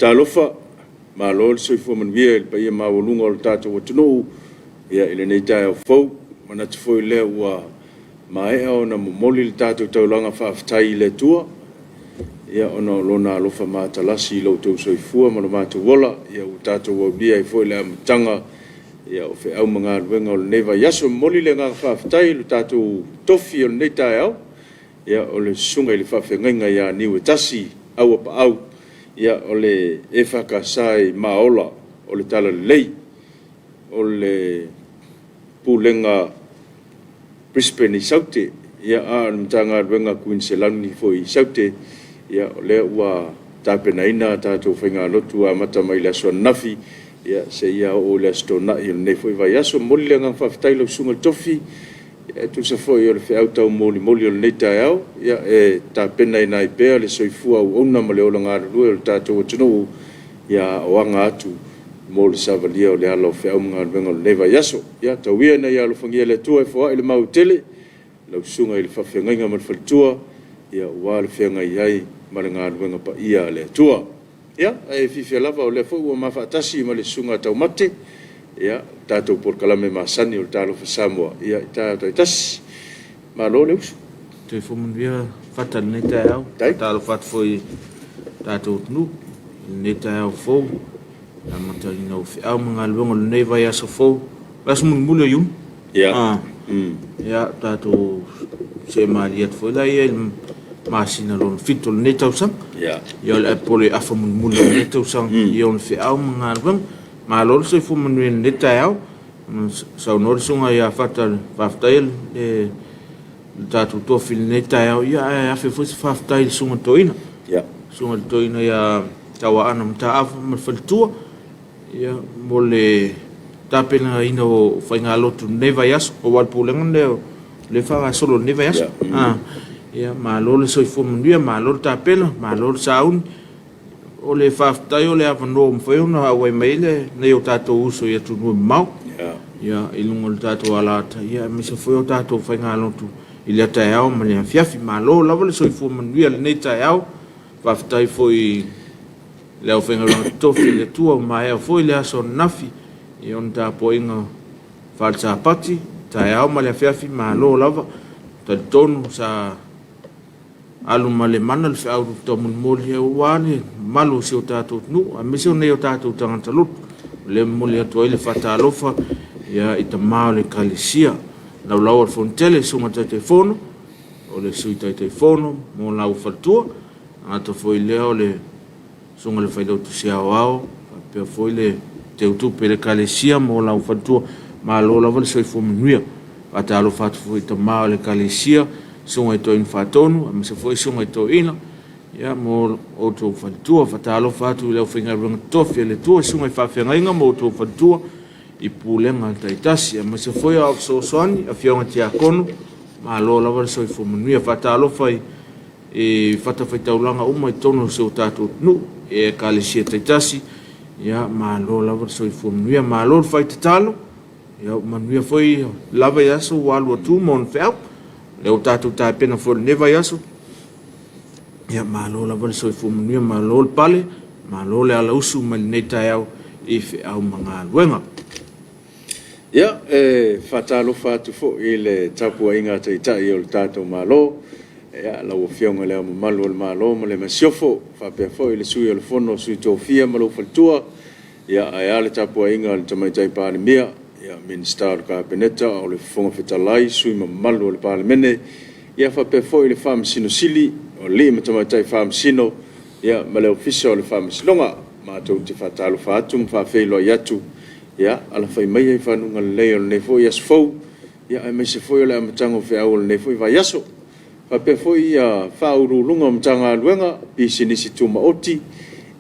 Talofa, malo le soifua manuia i le paia maualuga o le tatou atunuu i lenei taeao fou. E manatu foi lea ua maea ona momoli le tatou taulaga faafetai i le Atua ona o Lona alofa matalasi i lo outou soifua ma lo matou ola, ua tatou aulia ai foi le amataga o feau ma galuega o lenei vaiaso. E momoli le agaga faafetai i le tatou tofi o lenei taeao, o le susuga i le faafeagaiga ia Niuetasi Auapaau, o le EFKS i Maola o le Talalelei, o le Pulega Brisbane i Saute, a o le Matagaluega a Kuiniselani foi i Saute. O lea ua tapenaina a tatou faigalotu e amata mai le aso ananafi seia oo i le Aso Toonai o lenei foi vaiaso. E momoli le agaga faafetai i lau Susuga i le Tofi e tusa foi o le feau taumolimoli o lenei taeao, e tapenaina ai pea le soifua auauna ma le ola galulue o le tatou atunuu a o aga atu mo le savalia o le ala o feau ma galuega o lenei vaiaso. Ia tau ia ina ia alofagia e le Atua e foai le mau tele i lau susuga i le faafeagaiga ma le faletua aua le feagai ai ma le galuega paia a le Atua. Ia, e fiafia lava o lea foi ua ma faatasi ma le Susuga Taumate, le tatou polokalame masani o le Talofa Samoa i taeao taitasi. Malo le uso. Soifua manuia Fata i lenei taeao. Faatalofa atu foi i le tatou atunuu i lenei taeao fou i le amataina o feau ma galuega o lenei vaiaso fou, vaiaso mulimuli o Iuni. Ia, tatou see malie atu foi laia i le masina lona fitu o lenei tausaga. Ia, o le po o le afa mulimuli o lenei tausaga i ona feau ma galuega. Malo le soifua manuia i lenei taeao. Saunoa le susuga ia Fata, faafetai le tatou tofi i lenei taeao, ia ae afe foi se faafetai i le susuga i le toeaina. Susuga i le toeaina ia Tauaana Mataafa ma le faletua ia mo le tapenaina o faigalotu i lenei vaiaso, aua o le pulega lenei o lea e faagasolo i lenei vaiaso. Ia malo le soifua manuia, malo le tapena, malo le sauni. O le faafetai o le avanoa ua mafai ona auai mai ai lenei o tatou uso i atunuu e mamao ia, i luga o le tatou alaata, ia, aemaise foi o tatou faigalotu i lea taeao ma le afiafi. Malo lava le soifua manuia i lenei taeao. Faafetai foi i le aufaigaluega totofi a le Atua ua maea foi le aso ananafi i ona tapuaiga faale-Sapati, taeao ma le afiafi, malo lava. Talitonu sa alu ma le mana le feau taumolimoli aua le mamalu o si o tatou atunuu aemaise o nai o tatou tagata lotu. O lea e momoli atu ai le faatalofa ia, i tama o le Ekalesia, laulau o le Fonotele, Susuga Taitaifono, o le Sui Taitaifono mo lau faletua, tagata foi lea o le Susuga i le Failautusi Aoao, faapea foi le Teutupe o le Ekalesia mo lau faletua. Malo lava le soifua manuia. Faatalofa atu foi i tama o le Ekalesia, Susuga i Toeaina Faatonu, aemaise foi Susuga i Toeaina, ia, mo outou faletua. Faatalofa atu i le aufaigaluega totofi a le Atua, Susuga i Faafeagaiga mo outou faletua i pulega taitasi, aemaise foi o fesoasoani, afioga tiakono, malo lava le soifua manuia. Faatalofa i fatafaitaulaga uma i totonu o si o tatou atunuu, e Ekalesia taitasi, ia, malo lava le soifua manuia, malo le fai tatalo, ia, manuia foi lava i aso ua alu atu ma ona feau. Lea ua tatou tapena foi i lenei vaiaso, ia, malo lava le soifua manuia, malo le pale, malo le alausu mai lenei taeao i feau ma galuega. Ia, e faatalofa atu foi i le tapuaiga a Taitai o le tatou Malo, ia, lau Afioga i Le Ao Mamalu o le Malo ma le Masiofo, faapea foi le Sui o le Fono a Sui Tofia ma lou faletua, ia, ae a le tapuaiga a le Tamaitai Palemia, ia, Minisita o le Kapeneta, o le Fofoga Fetalai, sui usufono mamalu o le Palemene, ia, faapea foi le Faamasino Sili, o alii ma tamaitai Faamasino, ia, ma le Ofisa o le Faamasinoga. Matou te faatalofa atu ma faafeiloai atu, ia, alafai maia i fanuga lelei o lenei foi aso fou, ia, aemaise foi o le amataga o feau o lenei foi vaiaso. Faapea foi ia Faauluuluga o Matagaluega, Pisinisi Tumaoti,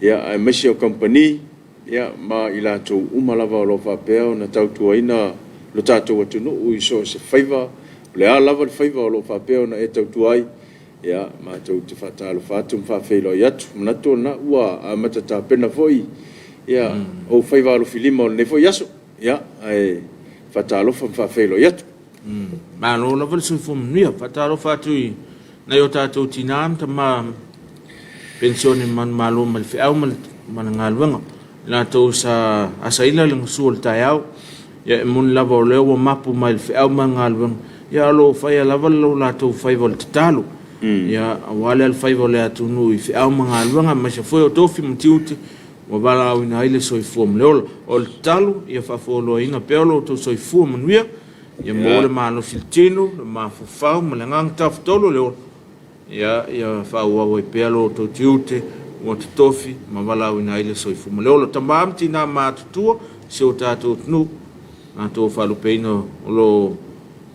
ia, aemaise o Kamupani, ia, ma i latou uma lava o lo o faapea ona tautuaina lo tatou atunuu i so o se faiva, o le a lava le faiva o lo o faapea ona e tautua ai, ia, matou te faatalofa atu ma faafeiloai atu. Manatu o lena ua amata tapena foi ia ou faiva alofilima o lenei foi aso, ia, ae faatalofa ma faafeiloai atu. Malo lava le soifua manuia. Faatalofa atu i nai o tatou tinā ma tamā penisione manumalo mai le feau ma le ma le galuega. I latou sa asaina le gasu o le taeao, ia e moni lava o lea ua mapu mai le feau ma le galuega, ia o lo o faia lava lo latou faiva o le tatalo. Ia aua le alofaiva o le atunuu i feau ma galuega, aemaise foi o tofi ma tiute ua valaauina ai le soifua ma le ola. O le tatalo, ia faafualoaina pea lo outou soifua manuia, ia maua le malosi i le tino, le mafaufau ma le agaga tafatolu o le ola, Ia, ia faaauau ai pea lo outou tiute ua totofi ma valaauina ai le soifua ma le ola. Tama ma tinā matutua, si o tatou atunuu, latou faalupeina o lo o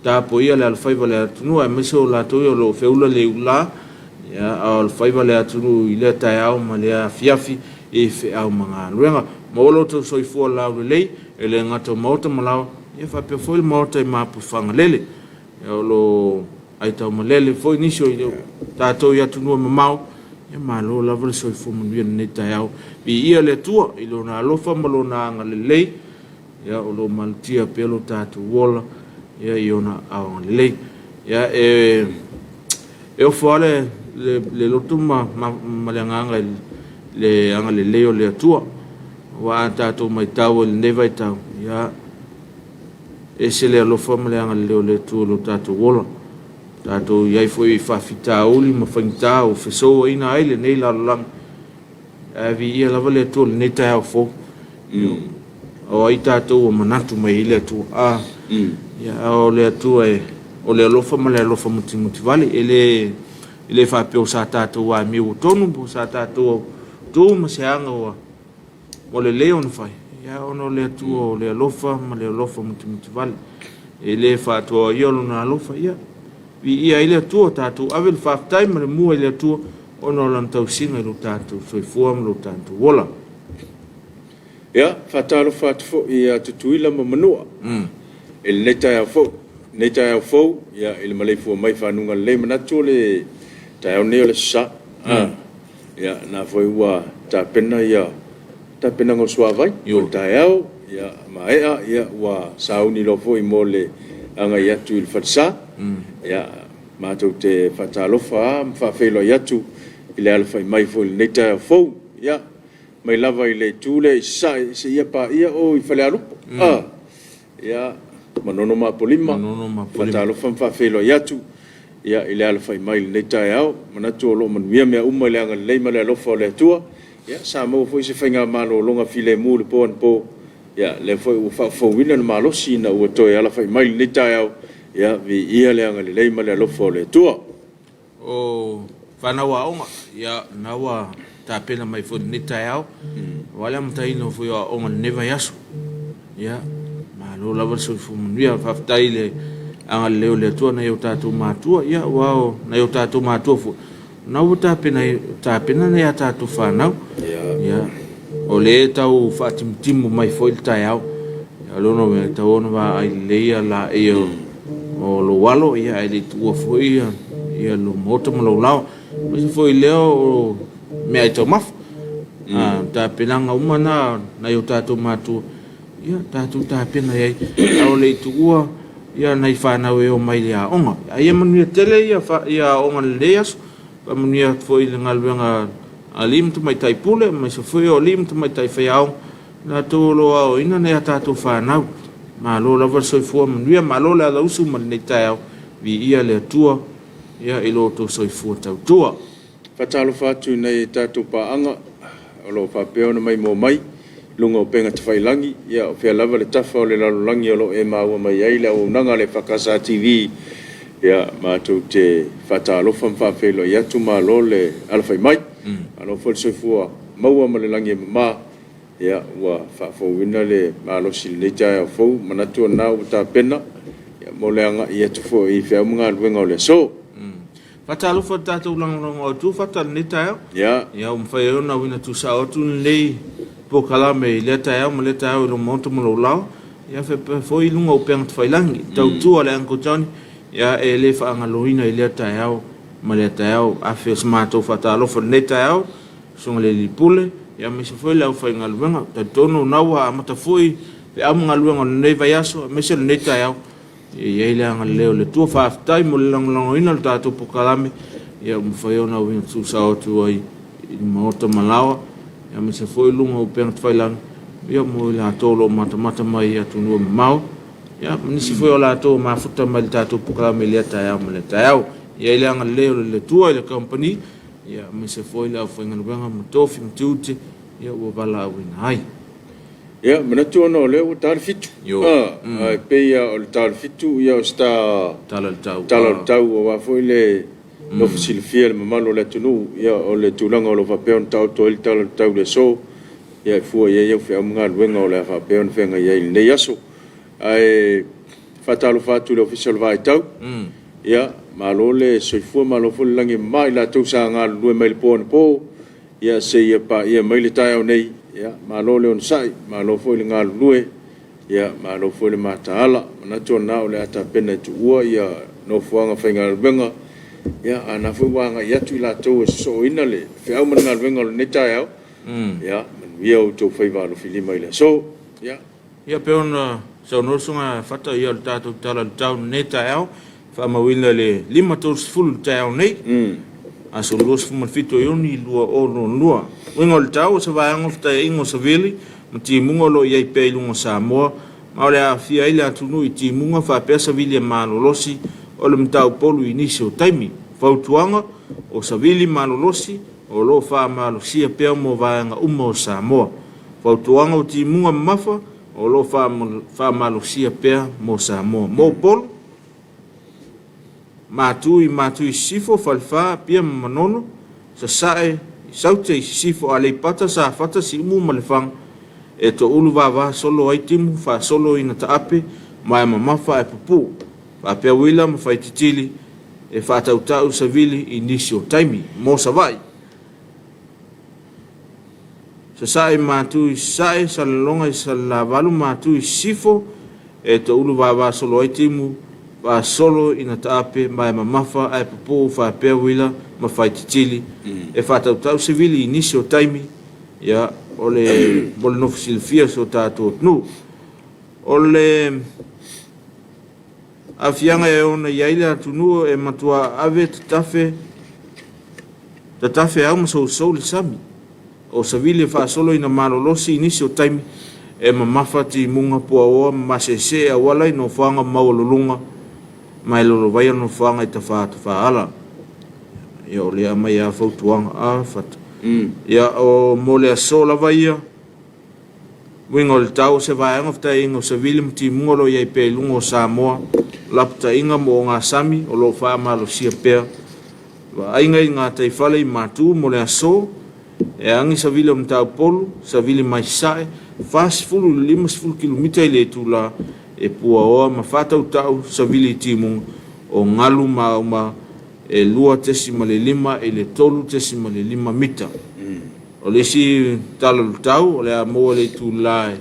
tapuaia le alofaiva o le atunuu, aemaise o latou ia o lo o feula le iulā, ia, a o alofaiva le atunuu i lea taeao ma lea afiafi i feau ma galuega. Maua lo outou soifua laulelei, e le gata o maota ma laoa, ia faapea foi le maota i Mapuifagalele. Ia, o lo o aitaumalele foi nisi o tatou i atunuu e mamao, ia malo lava le soifua manuia i lenei taeao. Viia le Atua i Lona alofa ma Lona agalelei, ia o lo o malutia pea lo tatou ola ia i Ona aao agalelei. Ia e e ofo lava le, le, le loto ma, ma, ma le agaga i le agalelei o le Atua. Aua a tatou maitau i lenei vaitau, ia E ese le alofa ma le agalelei o le Atua i lo tatou ola. Tatou i ai foi i faafitauli ma faigata ua fesouaina ai lenei lalolagi. Ae viia lava le Atua i lenei taeao fou. O ai tatou ua manatu mai ai le Atua? A, ia, a o le Atua e, o le alofa ma le alofa mutimutivale. E le, e le faapea o sa tatou amio ua tonu, po o sa tatou tu ma se aga ua Ua lelei ona fai, ia ona o le Atua o le alofa ma le alofa mutimutivale. E le faatuaia lona alofa, ia viia ai le Atua, tatou ave le faafetai ma le mua i le Atua ona o lana tausiga i lo tatou soifua ma lo tatou ola. Ia, faatalofa atu foi ia Tutuila ma Manua i lenei taeao fou. Lenei taeao fou, ia, i le maleifua mai i fanuga lelei, manatu o le taeao lenei o le Aso Sa. Ia, na foi ua tapena ia tapenaga o suavai o le taeao, ia maea, ia ua sauni loa foi mo le agai atu i le falesa. Ia, matou te faatalofa lava ma faafeiloai atu i le alafai mai foi i lenei taeao fou. Ia, mai lava i le itu lea i Sasae seia paia o i Falealupo. Ia, Manono ma Apolima, faatalofa ma faafeiloai atu ia, i le alafai mai i lenei taeao. Manatu o lo o manuia mea uma i le agalelei ma le alofa o le Atua. Ia, sa maua foi se faigamalologa filemu i le po anapo. Ia, lea foi ua faafouina le malosi ina ua toe alafai mai i lenei taeao. Ia, viia le agalelei ma le alofa o le Atua. O fanau aoga, ia, na ua tapena mai foi i lenei taeao, aua le amataina foi o aoga i lenei vaiaso. Ia, malo lava le soifua manuia. Faafetai i le agalelei o le Atua nai o tatou matua, ia, aua o nai o tatou matua foi, na ua tapena, tapena nai a tatou fanau. Ia, o lea e tau faatimutimu mai foi le taeao. Ia, o lona uiga, e tatau ona vaai lelei ia laei o lou alo, ia, ae le i tuua foi ia lou maota ma lou laoa. Aemaise foi lea o meaai taumafa. A, tapenaga uma na nai o tatou matua, ia, tatou tapena i ai, a o le i tuua ia nai fanau e omai i le aoga. A ia manuia tele ia, ia aoga i lenei aso. Faamanuia atu foi i le galuega a alii ma tamaitai pule, aemaise foi o alii ma tamaitai faiaoga, latou o lo o aoaoina nai a tatou fanau. Malo lava le soifua manuia, malo le alausu ma lenei taeao. Viia le Atua ia i lo outou soifua tautua. Faatalofa atu i nai a tatou paaga o lo o faapea ona maimoa mai i luga o upega tafailagi, ia o fea lava le tafa o le lalolagi o lo o e maua mai ai le auaunaga a le EFKS TV, ia matou te faatalofa ma faafeiloai atu, malo le alafai mai, malo foi le soifua maua ma le lagi e mama. Ia, ua faafouina le malosi i lenei taeao fou, manatu o lena ua tapena mo le agai atu foi i feau ma galuega o le aso. Faatalofa i le tatou lagolago autu fata i lenei taeao. Ia, ua mafai ai ona uiga tuusao atu lenei polokalame i lea taeao ma lea taeao i lou maota ma lou laoa. Ia, faapea foi i luga o upega tafailagi. Tautua le Uncle Johnny, ia, e le faagaloina i lea taeao ma lea taeao. Afe o se matou faatalofa i lenei taeao. Susuga i le Alii Pule, aemaise foi le aufaigaluega. E talitonu o lena ua amata foi feau ma galuega o lenei vaiaso aemaise o lenei taeao. Ia i ai le agalelei o le Atua. Faafetai mo le lagolagoina o le tatou polokalame, ia ua mafai ona uiga tuusao atu ai i le Maota ma Laoa. Aemaise foi luga o upega tafailagi, ia mo i latou o lo o matamata mai i atunuu e mamao, ia ma nisi foi o latou o mafuta mai i le tatou polokalame i lea taeao ma lea taeao. Ia i le agalelei o le Atua i le kamupani, ia aemaise foi le aufaigaluega ma tofi ma tiute, ia ua valaauina ai. Ia, manatu ona o lea ua ta le 7. Ae pei lava o le ta o le 7, ia o se tala o le tau, tala o le tau aua foi le nofo silafia e le mamalu o le atunuu, ia o le tulaga o lo o faapea ona taoto ai le tala o le tau i le aso, ia e fua i ai au feau ma galuega o le a faapea ona feagai ai i lenei aso. Ae faatalofa atu i le Ofisa o le Vaitau, ia malo le soifua malo foi le lagi e mama i latou sa galulue mai le po anapo, ia seia paia mai le taeao nei, ia malo le onosai, malo foi le galulue, ia malo foi le mataala. Manatu o lena o le a tapena e tuua ia nofoaga faigaluega, ia a o lena foi ua agai atu i latou e sosooina le feau ma le galuega o lenei taeao. Ia manuia outou faiva alofilima i le aso. Ia. Ia pei ona saunoa le Susuga Fata, ia o le tatou tala i le tau i lenei taeao, faamauina i le 5:30 i le taeao nei, aso 27 o Iuni 2022. Uiga o le tau, o se vaega o fetaiaiga o savili ma timuga o lo o i ai pea i luga o Samoa, ma o le a aafia ai le atunuu i timuga faapea savili e malolosi o le mataupolu i nisi o taimi. Fautuaga, o savili malolosi o lo o faamalosia pea mo vaega uma o Samoa. Fautuaga o timuga mamafa o lo o faamalosia pea mo Samoa. Mo Upolu, Matu i Matu i Sisifo, Falefa, Apia ma Manono, Sasae i Saute i Sisifo, Aleipata, Safata, Siumu ma Lefaga, e toulu vava solo ai timu faasolo ina taape ma e mamafa ae pupuu, faapea uila ma faititili e faatautau savili i nisi o taimi. Mo Savaii. Sasae Matu i Sasae, Salelologa i Salelavalu, Matu i Sisifo, e toulu vava solo ai timu, faasolo ina taape ma e mamafa ae pupuu faapea uila ma faititili, e faatautau savili i nisi o taimi, ia, o le mo le nofo silafia o si o tatou atunuu. O le aafiaga e ono i ai le atunuu e matua ave tatafe tatafe au ma sousou le sami. O savili e faasolo ina malolosi i nisi o taimi e mamafa timuga puaoa ma masese e auala i nofoaga maualuluga ma e lolovaia nofoaga i tafatafaala. Ia o lea aumai lava fautuaga a Fata. Ia o mo le aso lava ia, uiga o le tau o se vaega o fetaiaiga o savili ma timuga o lo o i ai pea i luga o Samoa, lapataiga ma ogasami o lo o faamalosia pea. Vaaiga i gataifale i Matu mo le aso, e agi savili o Mataupolu, savili mai Sasae, 40 i le 50 kilomita i le itula e puaoa ma faatautau savili i timuga o galu ma auma e 2.5 i le 3.5 mita. O le isi tala o le tau, o le a maua i le itula e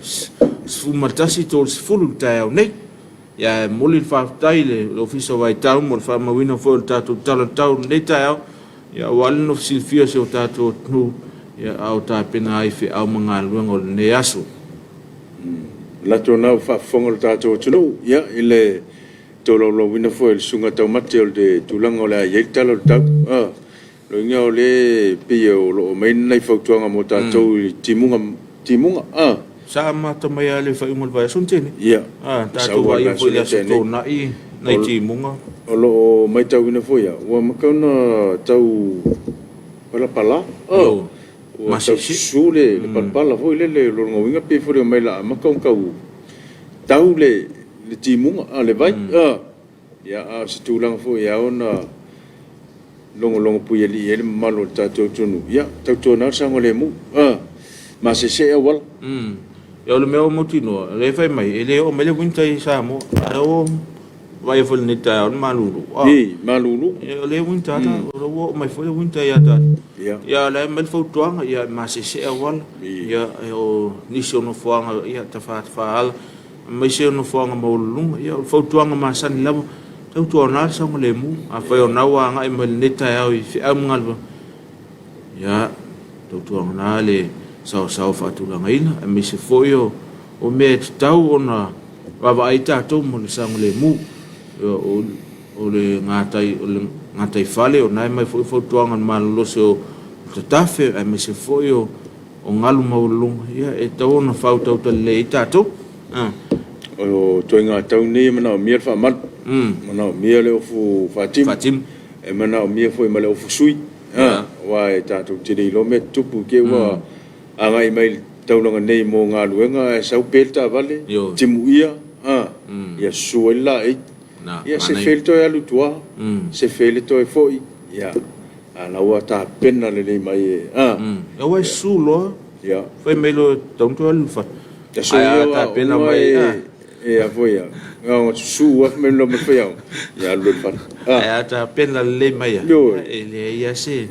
11:30 i le taeao nei. Ia, e momoli le faafetai i le Ofisa o Vaitau mo le faamauina foi o le tatou tala o le tau i lenei taeao, ia, aua le nofo silafia o si o tatou atunuu, ia, a o tapena ai feau ma galuega o lenei aso. Manatu o lena ua faafofoga lo tatou atunuu, ia, i le tolaulauina foi e le Susuga Taumate o le tulaga o le a i ai le tala o le tau. Loiga o lea e pei o lo o aumai nai fautuaga mo tatou i timuga, timuga, a. Sa amata mai lava i le faaiuga o le vaiaso na tea nei. Ia. A, tatou vaaia foi i le Aso Toonai nai timuga. O lo o matauina foi lava, ua amata ona tau palapala, a. Ua tau susu le palapala foi lele, o lona uiga pei foi mai o le a amata ona tau tau le timuga, a, le vai, a. Ia, a o se tulaga foi e ao ona logologo puialii ai le mamalu o le tatou atunuu, ia, tautuana le saogalemu, a, masese auala. Ia, o le mea ua mautinoa, o lea e fai mai, e le oo mai le winter i Samoa, ae o vaaia foi i lenei taeao le malulu. I, malulu. Ia, o lea e winter lava, o lea ua oo mai foi le winter ia tatou. Ia. Ia, o lea e aumai le fautuaga, ia, masese auala. Ia, o nisi o nofoaga, ia, tafatafa ala. Aemaise o nofoaga maualuluga. Ia, o le fautuaga masani lava, tautuana le saogalemu. Afai o lena ua agai mai lenei taeao i feau ma galuega, ia, tautuana le saoasao faatulagaina, aemaise foi o o mea e tatau ona vaavaai tatou mo le saogalemu. O, o le gatai, o le gataifale, o lena e aumai foi fautuaga a le malolosi o tatafe, aemaise foi o o galu maualuluga, ia, e tatau ona faautautautau lelei ai tatou. O ituaiga tau nei e manaomia le faamalu, manaomia le ofu faatimu, Faatimu. E manaomia foi ma le ofu sui, aua e tatou te le iloa mea tutupu i te i ua agai mai i le taulaga nei mo galuega ae sau pe le taavale, timuia, ia susu ai le laei. Na, Ia se manaia. fe le toe alu i tua, se fe le toe foi, ia, a la ua tapena lelei mai e. Aua e susu loa, fai mai loa e tatau ona toe alu i le fatu. Aso Ae ia a tapena mai, e a foi ia, na susu lava fai mai loa ma le faiaoga, ia alu loa i le fale. Ae a tapena lelei mai lava, Ioe. e leai lava se...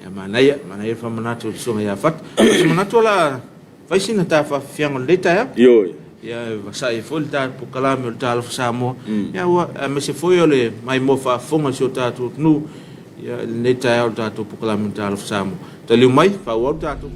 Ia manaia, manaia le faamanatu i le susuga ia Fata. Ou te manatu o le a fai sina ta faafiafiaga o lenei taeao. Ioe. Ia e vasai ai foi le ta polokalame o le Talofa Samoa. Ia ua aemaise foi o le maimoa faafofoga i si o tatou atunuu ia i lenei taeao o le tatou polokalame o le Talofa Samoa. Taliu mai, faaauau le tatou.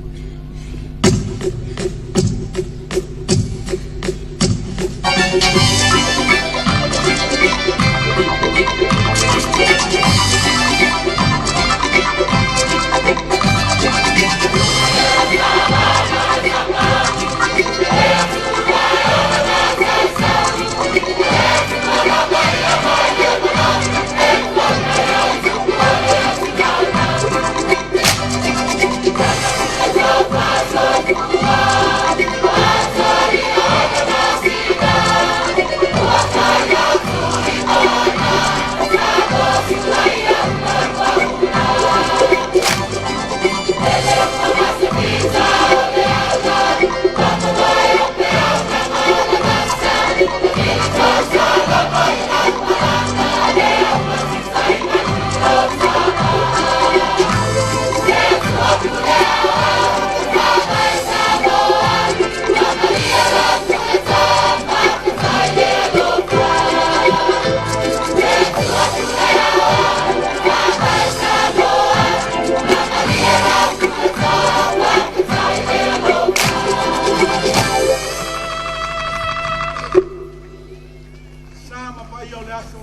Sa ma paia o le aso,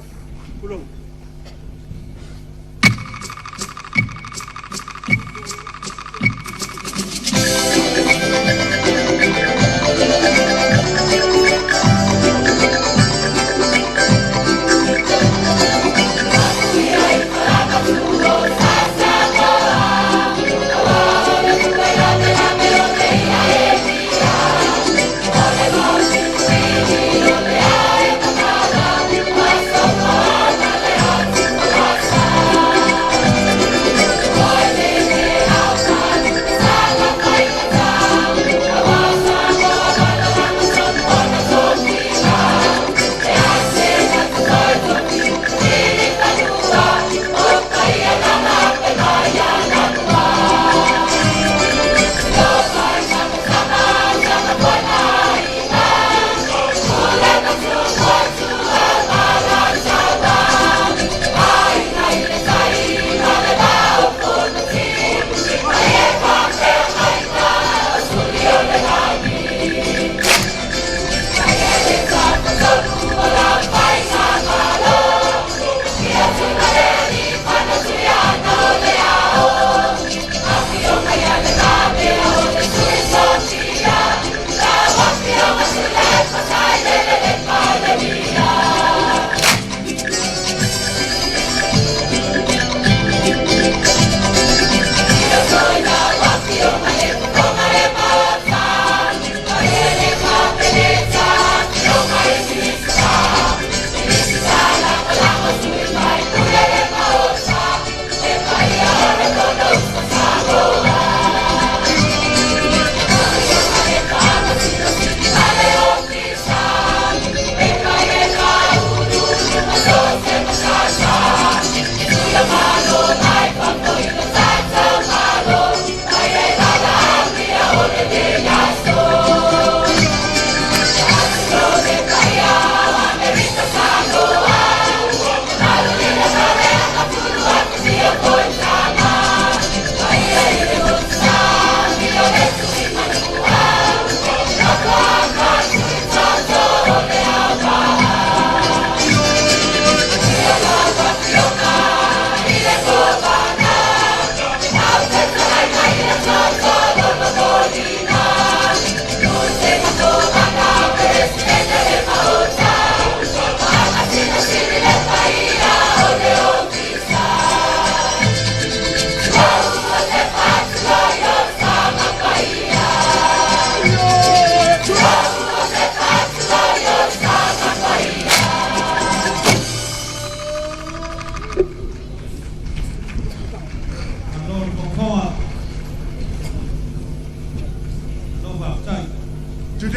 tulou.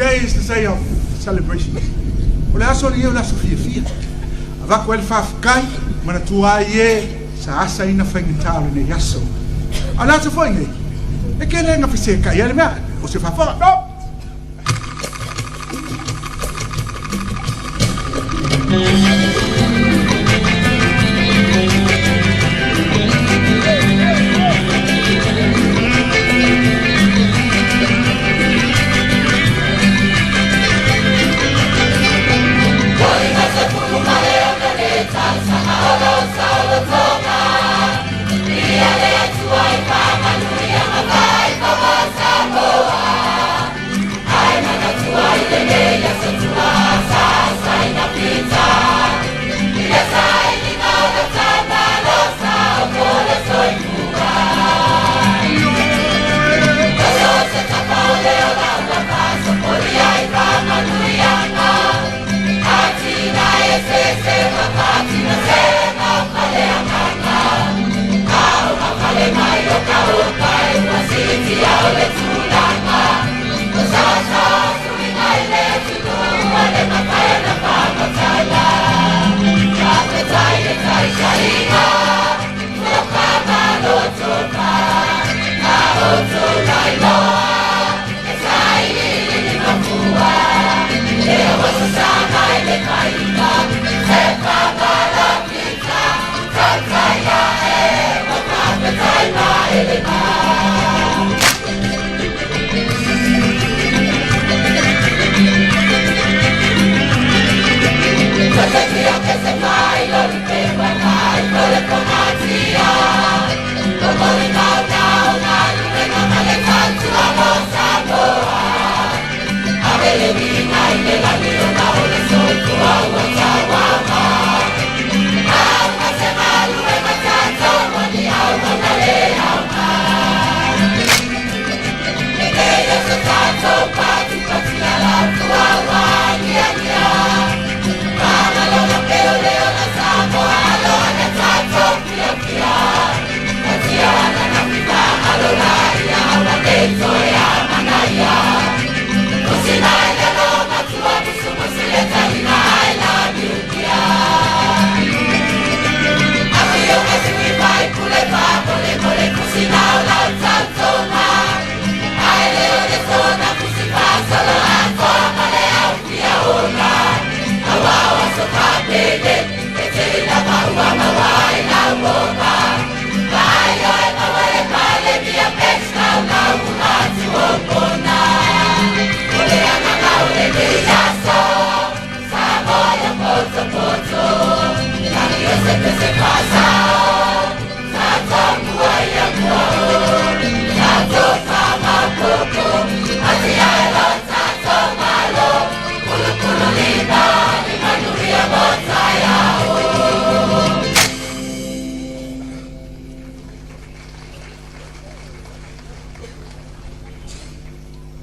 Today is the day of celebration. O le aso lenei o le aso fiafia. Avatu ai le faafetai, manatua ai e sa asaina faigata o lenei aso. A o le aso foi nei, e tele ina fesetai ai le mea, o se faafofoga. No!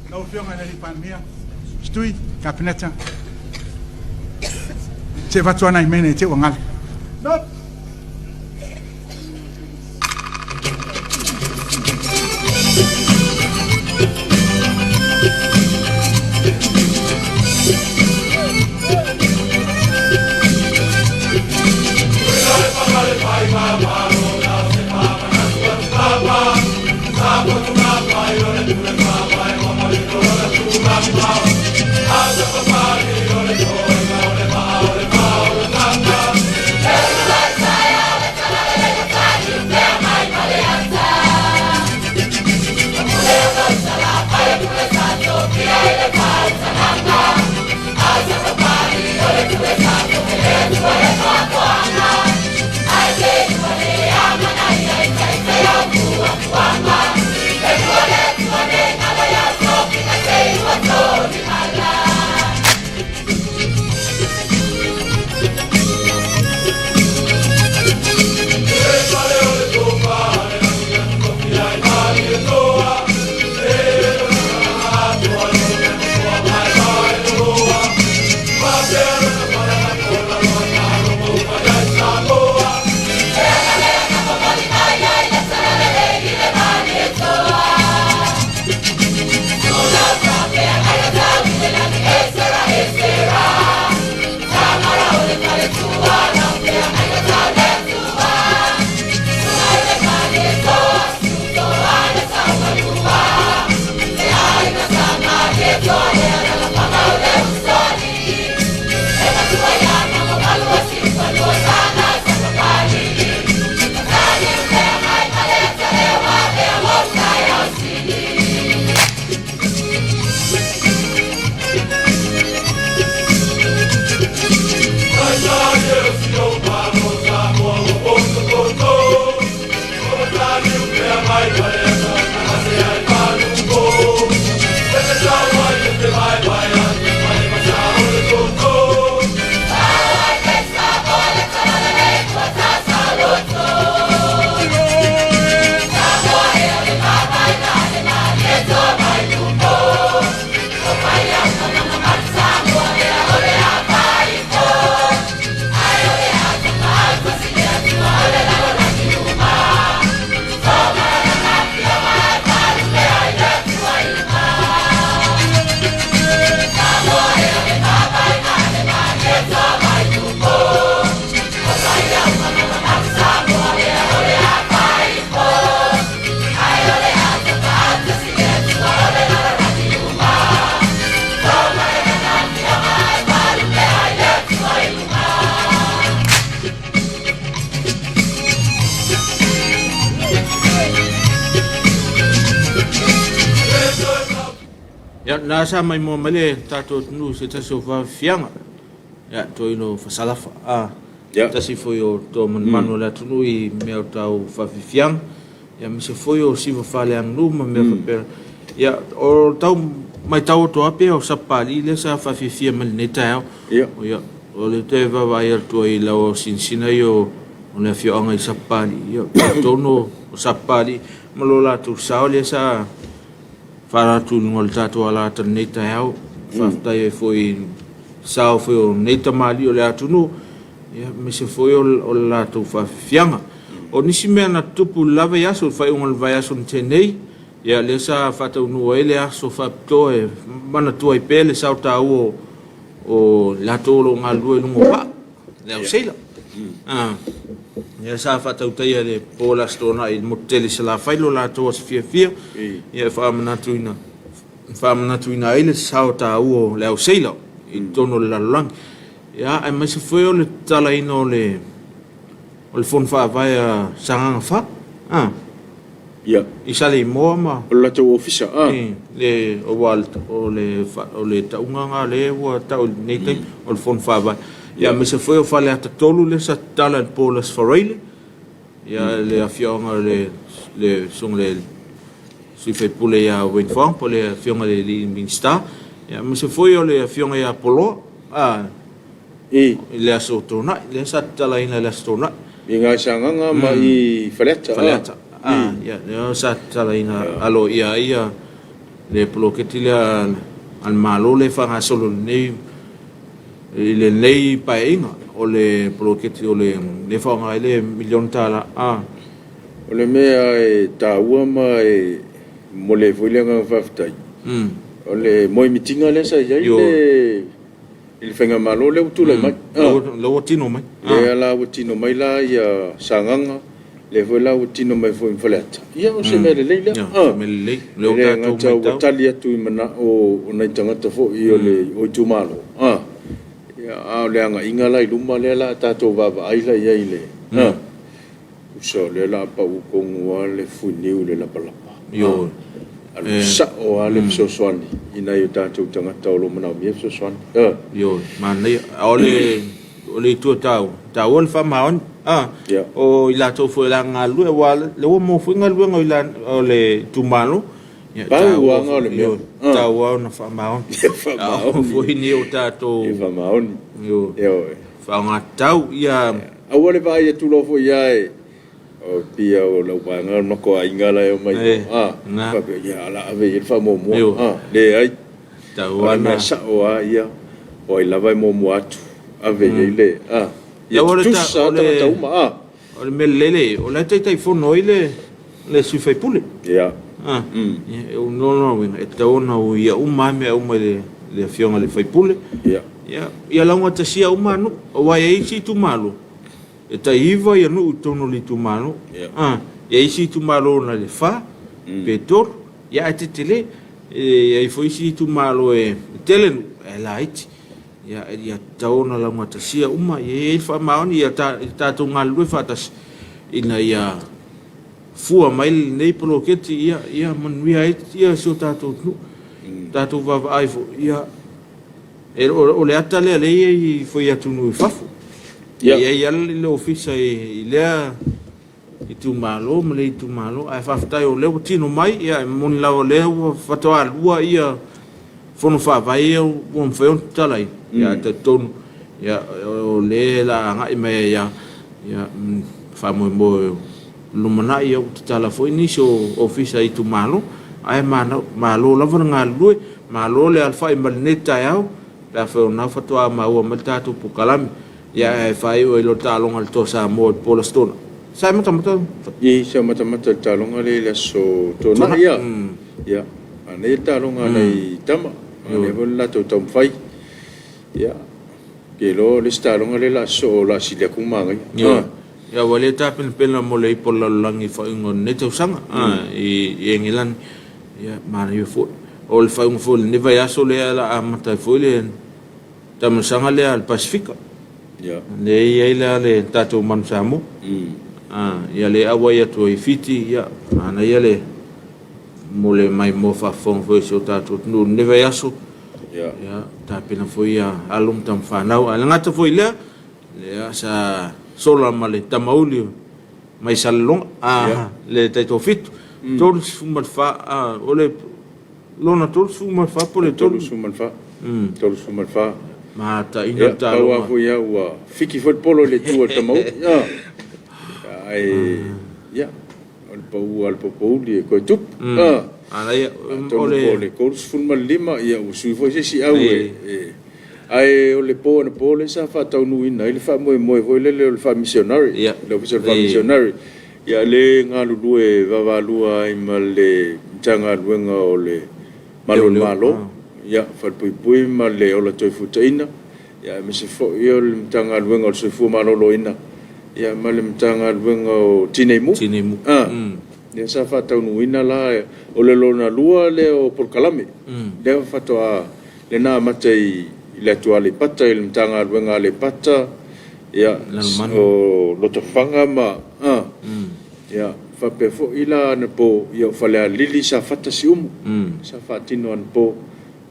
Lau Afioga i le Palemia, Stui, Kapeneta, se avatu ana i mene te ua gale. No! lena sa maimoa mai le tatou atunuu i se tasi o faafiafiaga, ia, toeaina o Fasalafa, a, tasi foi o toa manumanu o le atunuu i mea o tau faafiafiaga, ia, aemaise foi o siva faaleaganuu ma mea faapena. Ia, o tau matau atu lava pei o Sapapalii lea sa faafiafia mai lenei taeao. Ia, o le toe vaavaai atu ai i lau sinasina ia o le afioaga i Sapapalii, ia, talitonu o Sapapalii ma lo latou sao lea sa faaala atu i luga o le tatou alata i lenei taeao. Faafetai ai foi i sao foi o nei tamalii o le atunuu, ia, aemaise foi o le latou faafiafiaga. O nisi mea na tutupu i le la vaiaso, i le faaiuga o le vaiaso na tea nei, ia, lea sa faataunuu ai le aso faapitoa e manatua ai pea le sao taua o latou o lo o galulue i luga o vaa, le au seila. Ia, sa faatautaia le po o le Aso Toonai i le motu tele i Salafai lo latou aso fiafia, ia, e faamanatuina faamanatuina ai le sao taua o le au seila i totonu o le lalolagi. Ia, aemaise foi o le tatalaina o le o le Fono Faavae a Sagaga 4, a, i Saleimoa ma O le latou ofisa, a. Le, aua o le, o le tauga lena lea ua tau i lenei taimi, o le Fono Faavae. Ia, aemaise foi o Faleata 3 lea sa tatala i le po o le Aso Faraile, ia, le afioaga o le, le susuga i le sui usufono ia Wayne Fong, po o le afioga i le alii Minisita, ia, aemaise foi o le afioga ia Poloa, a, i le Aso Toonai, lea sa tatalaina i le Aso Toonai. I Gaisagaga ma i Faleata. Faleata. Ah, ia, lea sa tatalaina aloaia ai ia le poloketi lea a le Malo lea e faagasolo nei i lenei Paeaiga, o le poloketi o le lea e faaaoga ai le miliona tala. Ah. O le mea e taua ma e momoli ai foi le agaga faafetai, o le moemitiga lea sa i ai le i le faigamalo lea ua tulai mai. Lea ua tino mai. Lea la ua tino mai la ia Sagaga, lea foi la ua tino mai foi ma Faleata. Ia o se mea lelei lea. O se mea lelei. Lea ua tatou matau. Ua tali atu i manao o nai tagata foi o le o itumalo. Ia, a o le agaiga la i luma lea la tatou vaavaai la i ai i le Uso, o lea o le a pau tonu lava le fuiniu i le lapalapa. Ioe. Alu sao lava le fesoasoani i nai o tatou tagata o lo o manaomia fesoasoani. Ioe, manaia. O le, o le itu e taua, e taua le faamaoni. O i latou foi o le a galulue, aua o lea ua maua foi galuega o le itumalo. Pau lava lena o le mea. E taua ona faamaoni. Faamaoni. Foi ni o tatou. Faamaoni. Ioe. Faaaogatau ia. Aua le vaai atu loa foi ia e o pia o lau vaega o le matou aiga la e omai a faapea ia o le a ave i ai le faamuamua a leai. O le mea sao lava ia o ai lava e muamua atu ave i ai le a ia tutusa lava tagata uma a. O le mea lelei lea, o la e Taitaifono ai le le sui usufono. Ia. A, o lona uiga, e tatau ona uia uma lava mea uma i le afioga i le sui usufono. Ia. Ia, ia laugatasia uma nuu, aua e i ai isi itumalo, e tai 9 ia nuu i totonu o le itumalo. Ia. A, e i ai isi itumalo na le 4, pe 3, ia ae tetele. E i ai foi isi itumalo e tele nuu, ae laiti. Ia, ia tatau ona laugatasia uma, ia i ai le faamaoni, ia tatou galulue faatasi ina ia fua mai lenei poloketi, ia, ia manuia ai ia si o tatou atunuu. Tatou vaavaai foi, ia, e, o, o le ata lea lea e i ai foi i atunuu i fafo. Ia. E i ai lava le ofisa i lea itumalo ma lea itumalo, ae faafetai o lea ua tino mai, ia e moni lava o lea ua faatoa lua ia fono faavae ia ua mafai ona tatalaina, ia ae talitonu ia o lea o le a agai mai ai lava, ia faamoemoe lumanai ia ua tatala foi nisi o ofisa i itumalo, ae malo lava le galulue, malo le alafai mai lenei taeao, pe afai o lena faatoa maua mai le tatou polokalame. Ia ae faaiu ai loa le taaloga a le Toa Samoa i le po o le Aso Toonai. Sa e matamata? I, sa matamata i le taaloga lea i le Aso Toonai, ia. Ia, manaia le taaloga a nai tama, manaia foi le latou taumafai. Ia, ou te iloa o le isi taaloga lea o le a sosoo o le a sili atu le manaia. Ia, ia ua le tapenapena mo le Ipu o le Lalolagi i faaiuga o lenei tausaga i Engelani. Ia, manaia foi. O le faaiuga foi o lenei vaiaso lea o le a amata ai foi le taamilosaga lea a le Pasefika. Lea e i ai la le tatou Manu Samoa. Ia lea e auai atu ai Fiti, ia manaia le Mo le maimoa faafofoga foi a si o tatou atunuu i lenei vaiaso, ia, tapena foi ia alo ma tamafanau. Ae le gata foi i lea, lea sa sola ma le tamauli mai Salelologa, a, le taitoafitu, 34, o le lona 34 po o le 34. 34. Mataina le taaloga. Pau lava foi ua fiki foi le polo i le itu a le tamauli. Ae, ia, o le pau a le popouli e toe tupu. Manaia. Atonu po o le 35, ia ua sui foi se isi au e... Ae o le po anapo lea sa faataunuuina ai le faamoemoe foi lele o le faamisionare, le Ofisa o le Faamisionare, ia lea e galulue vaavaalua ai ma le Matagaluega o le Malu o le Malo, ia, Falepuipui ma le Ola Toefuataina, ia aemaise foi o le Matagaluega o le Soifua Maloloina, ia ma le Matagaluega o Tinei Mu. Tinei Mu. Lea sa faataunuuina la, o le lona lua lea o polokalame, lea faatoa, lea na amata i le atu Aleipata, i le Matagaluega a Aleipata, ia, o Lotofaga ma, ia, faapea foi la anapo, ia, o Falealili, Safata, Siumu, sa faatino anapo,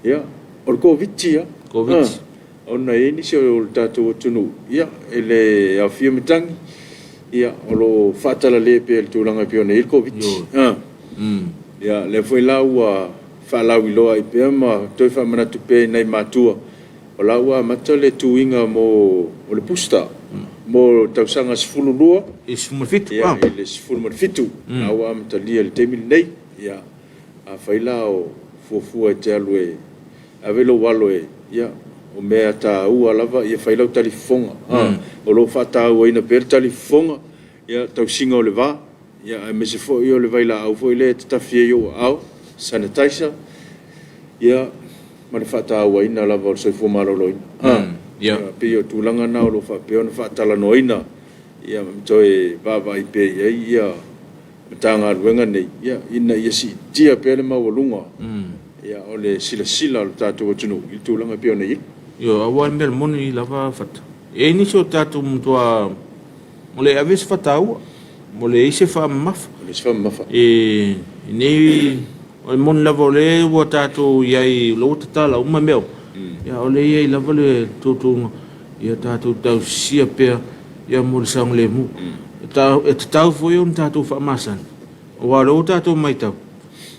ia, o le Koviti lava. Ona e i ai nisi o le tatou atunuu, ia, e le aofia matagi, ia, o lo o faatalale pea i le tulaga e pei ona i ai le Koviti. Ia, lea foi la ua faalauiloa ai pea ma toe faamanatu pea i nai matua, o la ua amata le tuiga mo o le booster mo tausaga 12 i 17, ia, i le 17, la ua amatalia i le taimi lenei. Ia, afai la o fuafua e te alu e ave lou alo e, ia, o mea taua lava ia fai lau talifofoga. O lo o faatauaina pea le talifofoga, ia, tausiga o le va, ia, aemaise foi o le vailaau foi lea e tatafi ai ou aao, sanitizer, ia, ma le faatauaina lava o le soifua maloloina. Ia, pei o tulaga na o lo o faapea ona faatalanoaina, ia, ma toe vaavaai pea i ai ia Matagaluega nei, ia, ina ia siitia pea le maualuga, ia, o le silasila a lo tatou atunuu i le tulaga e pei ona i ai. Ioe, aua le mea moni lava Fata. E i ai nisi o tatou matua o le ave se faataua, ua leai se faamamafa. Ua leai se faamamafa. E nei, o le moni lava o lea ua tatou i ai, o lea ua tatala uma mea uma, ia o lea e i ai lava le toutuga, ia tatou tausisia pea ia mo le saogalemu. E tatau foi ona tatou faamasani, aua o lea ua tatou matau,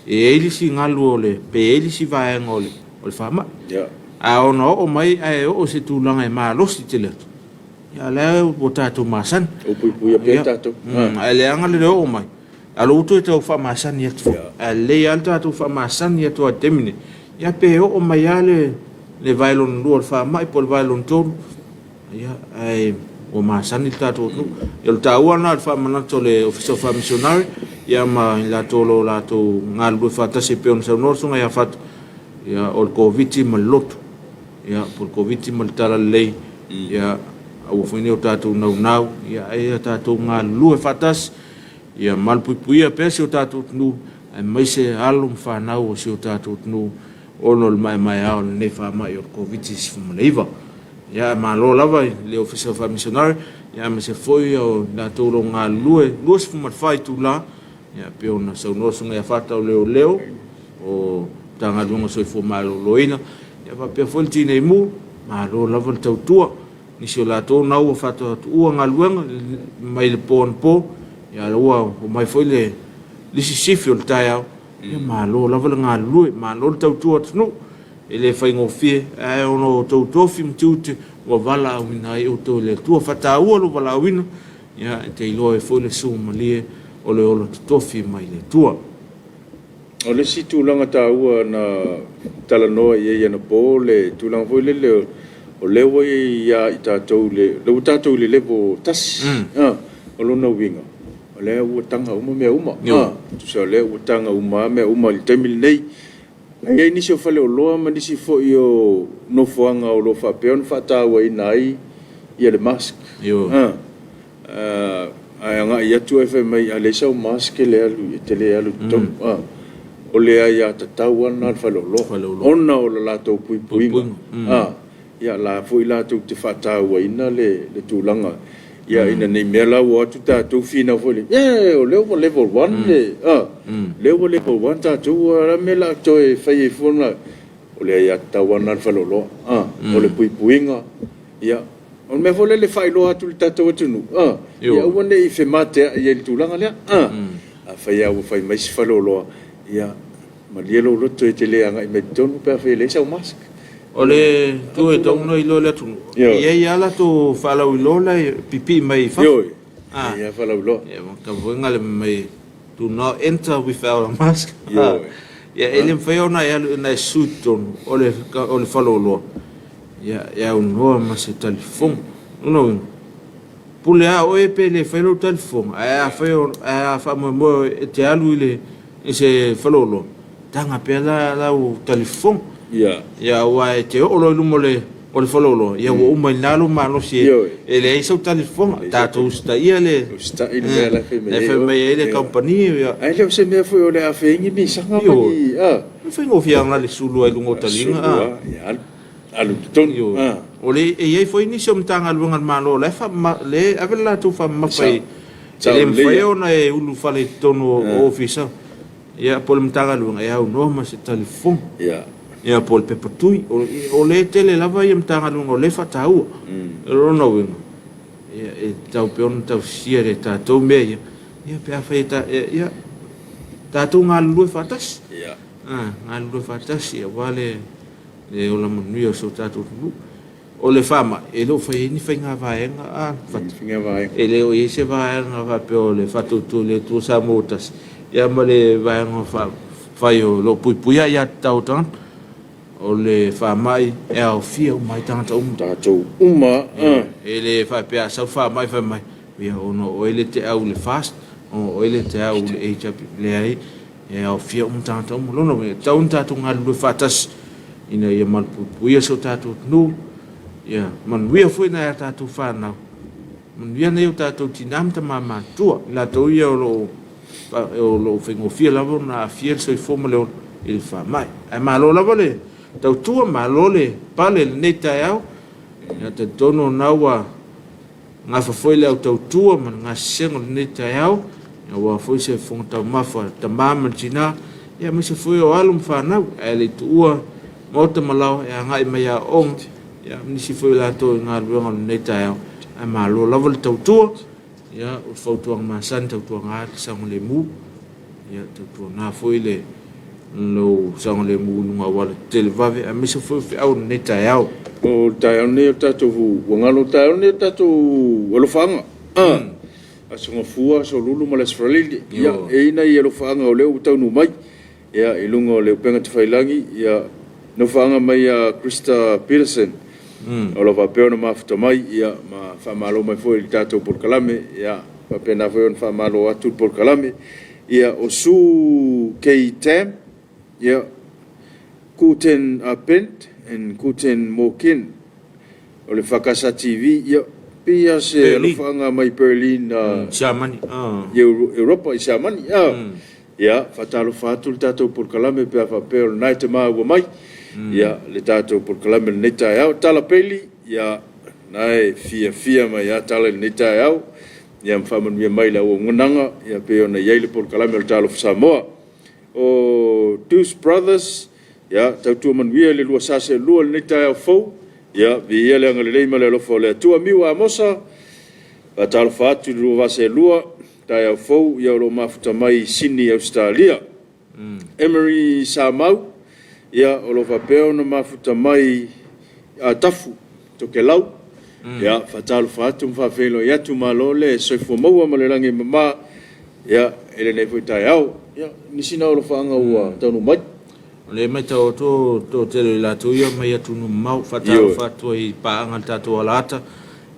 e i ai le isi galu o le, pe i ai le isi vaega o le faamai. A ona oo mai ae oo i se tulaga e malosi tele atu, ia o lea ua tatou masani. Ua puipuia pea tatou. Ae leaga le oo mai, a o lea ua toe tau faamasani atu foi. Ae lelei lava le tatou faamasani atu lava i le taimi lenei, ia pe oo mai lava le vae lona lua o le faamai po o le vae lona tolu, ia, ae ua masani le tatou atunuu. Ia, o le taua lena o le faamanatu o le Ofisa o Faamisionare, ia ma i latou o lo o latou galulue faatasi e pei ona saunoa le Susuga ia Fatu, ia, o le Koviti ma le lotu, ia, po o le Koviti ma le talalelei, ia, aua foi ne i o tatou naunau, ia, ae ia tatou galulue faatasi, ia malupuipuia pea si o tatou atunuu, aemaise alo ma fanau o si o tatou atunuu ona o le maemaea o lenei faamai o le Koviti-19. Ia, malo lava i le Ofisa o Faamisionare, ia, aemaise foi o i latou o lo o galulue 24 itula, ia, pei ona saunoa le Susuga ia Fata o Leoleo, o Matagaluega o Soifua Maloloina, ia faapea foi le Tinei Mu, malo lava le tautua. Nisi o latou na ua faatoa tuua galuega mai le po anapo, ia, ua omai foi le isi sifi o le taeao, ia, malo lava le galulue, malo le tautua atunuu. E le faigofie, ae ona o outou tofi ma tiute ua valaauina ai outou e le Atua. Faataua lou valaauina, ia, e te iloa ai foi le susu malie o le ola totofi mai le Atua. O le isi tulaga taua na talanoa i ai anapo, o le tulaga foi lele o lea ua ia i tatou, lea ua tatou i le level tasi. O lona uiga, o lea ua taga uma mea uma. Tusa o lea ua taga uma mea uma i le taimi lenei. E i ai nisi o faleoloa ma nisi foi o nofoaga o lo o faapea ona faatauaina ai ia le mask. Ae agai atu ae fai mai, a leai sau mask e le alu, e te le alu i totonu. O le aiatatau lava lena a le faleoloa, ona o le latou puipuiga. Ia, la foi latou te faatauaina le tulaga, ia, ina ne i mea la ua o atu tatou finau foi lea, e, o lea ua level 1 le... Lea ua le pau lava tatou, o le a le mea o le a toe fai ai fua lena? O le aiatatau lava lena a le faleoloa, o le puipuiga, ia, o le mea foi lele e faailoa atu i le tatou atunuu, ia aua ne i femateai ai i le tulaga lea. Afai lava ua fai mai si faleoloa, ia malie lou loto e te le agai mai i totonu pe afai e leai sau mask. O le itu e tatau ona iloa e le atunuu, e i ai lava latou faalauiloa la e pipii mai fafo. Ioe, e i ai lava faalauiloa. Ia, fai mai, do not enter without a mask. Ia, e le mafai ona e alu ona e susu i totonu o le faleoloa, ia, e aunoa ma se talifofoga. O lona uiga, pule lava oe pe le fai lou talifofoga, ae afai ae a faamoemoe e te alu i se faleoloa, taga pea la lau talifofoga. Ia, aua e te oo loa i luma o le faleoloa, ia ua uma i ina lou malosi e leai sau talifofoga. Tatou usitaia le Usitai le mea la e fai mai ai, fai mai ai le kamupani. Ae le o se mea foi o le a afea ai ni misaga ma ni, a. E faigofie lava ona le sulu ai i luga o taliga, a. Ia, alu, alu i totonu, a. O le, e i ai foi nisi o Matagaluega a le Malo o la e faamama, lea e ave le latou faamamafa i, e le mafai ona e ulufale i totonu o Ofisa. Ia, po o le Matagaluega e aunoa ma se talifofoga. Ia. Ia, po o le pepa tui. O lea e tele lava ia Matagaluega o lea e faataua. O lona uiga, ia, e tatau pea ona tausisia e tatou mea ia, ia pe afai e ta, ia, tatou galulue faatasi. Ia. Ah, galulue faatasi aua le le ola manuia o si o tatou atunuu. O le faamai, e le o fai ai ni faiga vaega, a, e le o i ai se vaega faapea o le faatuatua i le Atua Samoa ua tasi, ia ma le vaega fai o lo o puipuia aiatatau a tagata. O le faamai e aofia uma ai tagata uma. Tatou uma, a. E le faapea a sau faamai fai mai, ia ona o oe le te au i le FAST, ona o oe le te au i le HIV, leai. E aofia uma tagata uma. Lona uiga, e tatau ona tatou galulue faatasi ina ia malupuipuia si o tatou atunuu, ia manuia foi nai a tatou fanau, manuia nai o tatou tinã ma tamā matutua, i latou ia o lo o o lo o faigofie lava ona aafia le soifua ma le ola i le faamai. Ae malo lava le tautua, malo le pale i lenei taeao. Ia talitonu o lena ua Gafa foi le au tautua ma le gasesega o lenei taeao, aua foi se fofoga taumafa a le tama ma le tina, aemaise foi o alo ma fanau, ae le i tuua maota ma laoa e agai mai aoaoga, ma nisi foi o latou i galuega o lenei taeao. Ae malo lava le tautua, o le fautuaga masani, tautuaga le saogalemu. Ia tautuana foi le lou saogalemu i luga auala televave aemaise foi o feau o lenei taeao. O le taeao lenei o le tatou ua galo, o le taeao lenei o le tatou alofaaga, Aso Gafua, Aso Lulu ma le Aso Faraile. Ia, e i ai nai alofaaga o lea ua taunuu mai, ia, i luga o le upega tafailagi, ia, nofaaga mai ia Krista Peterson, o lo o faapea ona mafuta mai, ia, ma faamalo mai foi i le tatou polokalame, ia, faapena foi ona faamalo atu le polokalame. Ia, o Sue Kay Tam, ia, Guten Abend and Guten Morgen, o le Fakasa TV, ia, pei lava se alofaaga mai Berlin, Siamani, i Europa, i Siamani, Ia, faatalofa atu le tatou polokalame pe a faapea o lena e te maua mai, ia, le tatou polokalame i lenei taeao. Tala Peli, ia, na e fiafia mai lava Tala i lenei taeao, ia ma faamanuia mai i le auaunaga, ia pei ona i ai le polokalame o le Talofa Samoa. O Deuce Brothers, ia, tautua manuia i le lua sa seelua i lenei taeao fou, ia, viia le agalelei ma le alofa o le Atua. Miu Amosa, faatalofa atu i le lua vaa seelua, Taeao fou, ia o lo o mafuta mai i Sini, Ausetalia. Emery Samau, ia o lo o faapea ona mafuta mai Atafu, Tokelau. Ia, faatalofa atu ma faafeiloai atu, malo le soifua maua ma le lagi e mama, ia, i lenei foi taeao. Ia, nisi na o alofaaga ua taunuu mai. O lea e matau atu o le toatele o i latou ia mai atunuu mamao, faatalofa atu ai i paaga a le tatou alaata,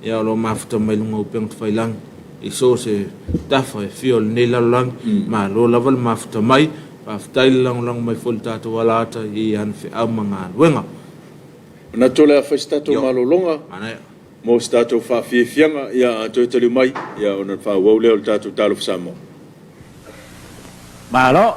Ia o lo o mafuta mai luga o upega tafailagi i so o se tafa e fia o lenei lalolagi. Malo lava le mafuta mai. Faafetai le lagolago mai foi i le tatou alaata i ana feau ma galuega. Manatu o le a fai se tatou malologa mo se tatou faafiafiaga, ia a toe taliu mai, ia ona faaauau lea o le tatou Talofa Samoa. Malo!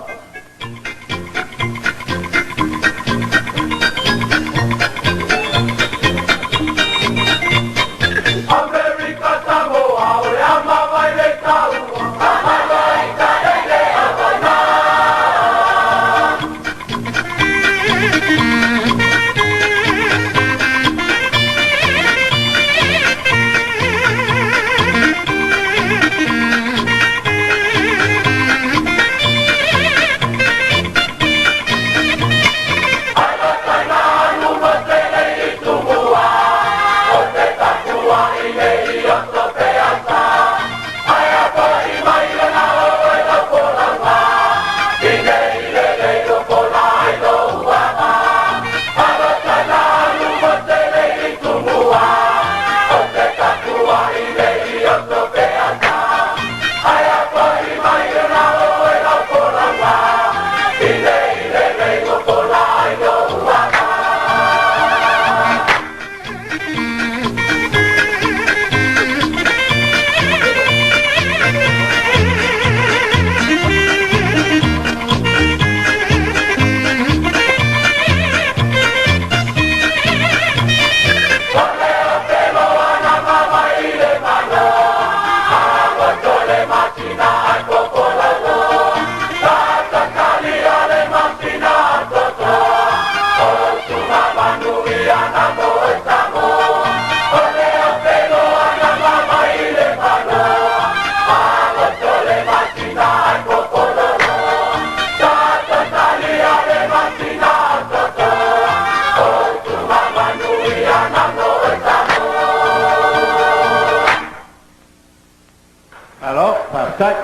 Malo, faafetai.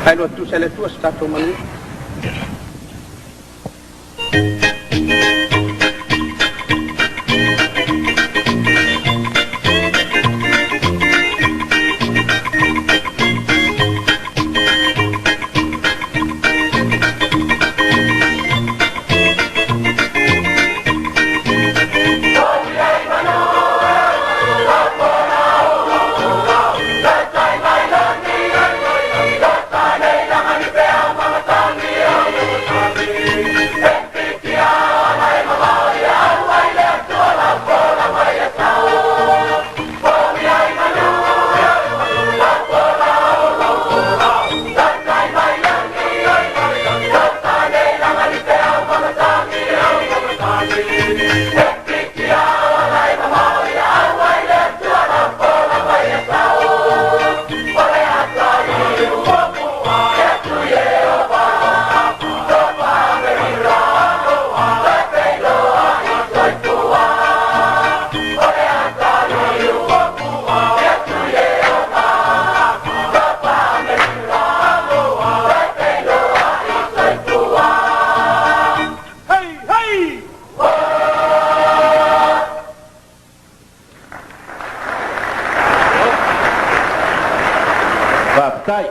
Faailoa tusa e le Atua so tatou manuia. Faafetai.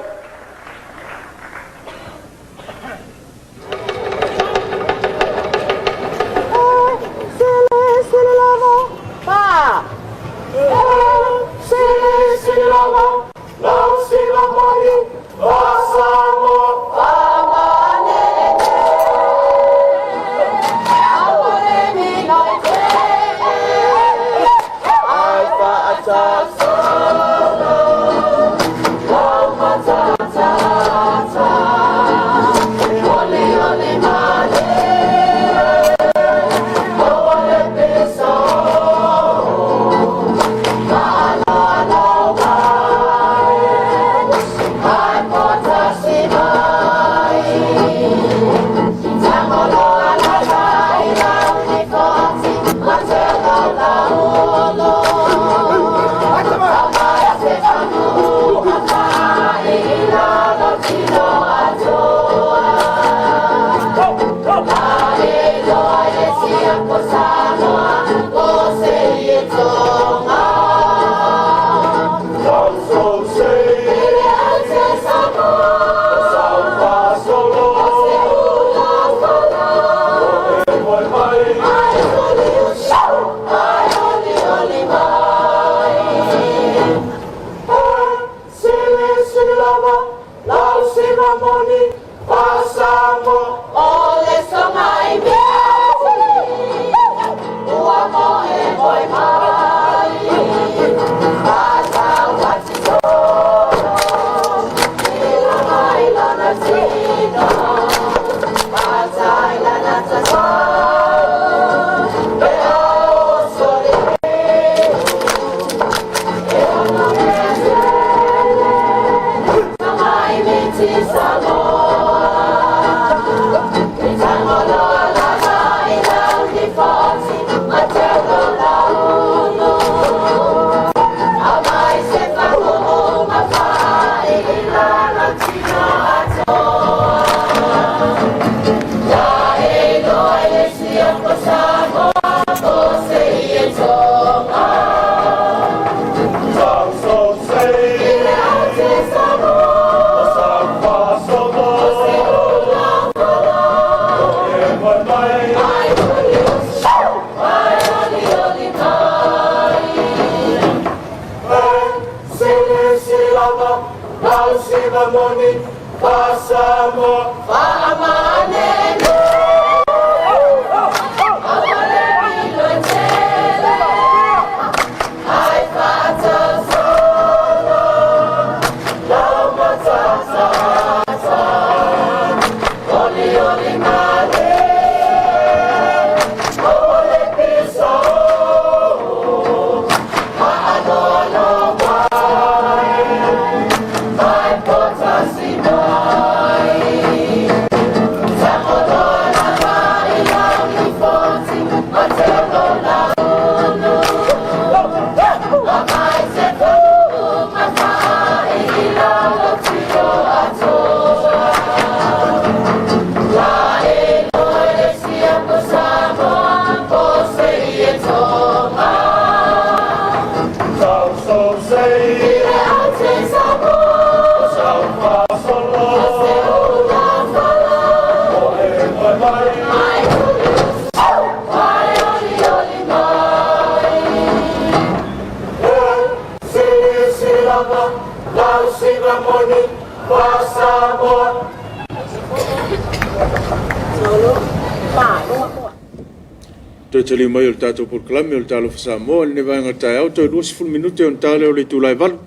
Toe taliu mai o le tatou polokalame o le Talofa Samoa i lenei vaega o le taeao, toe 20 minute ona ta lea o le itula e 8.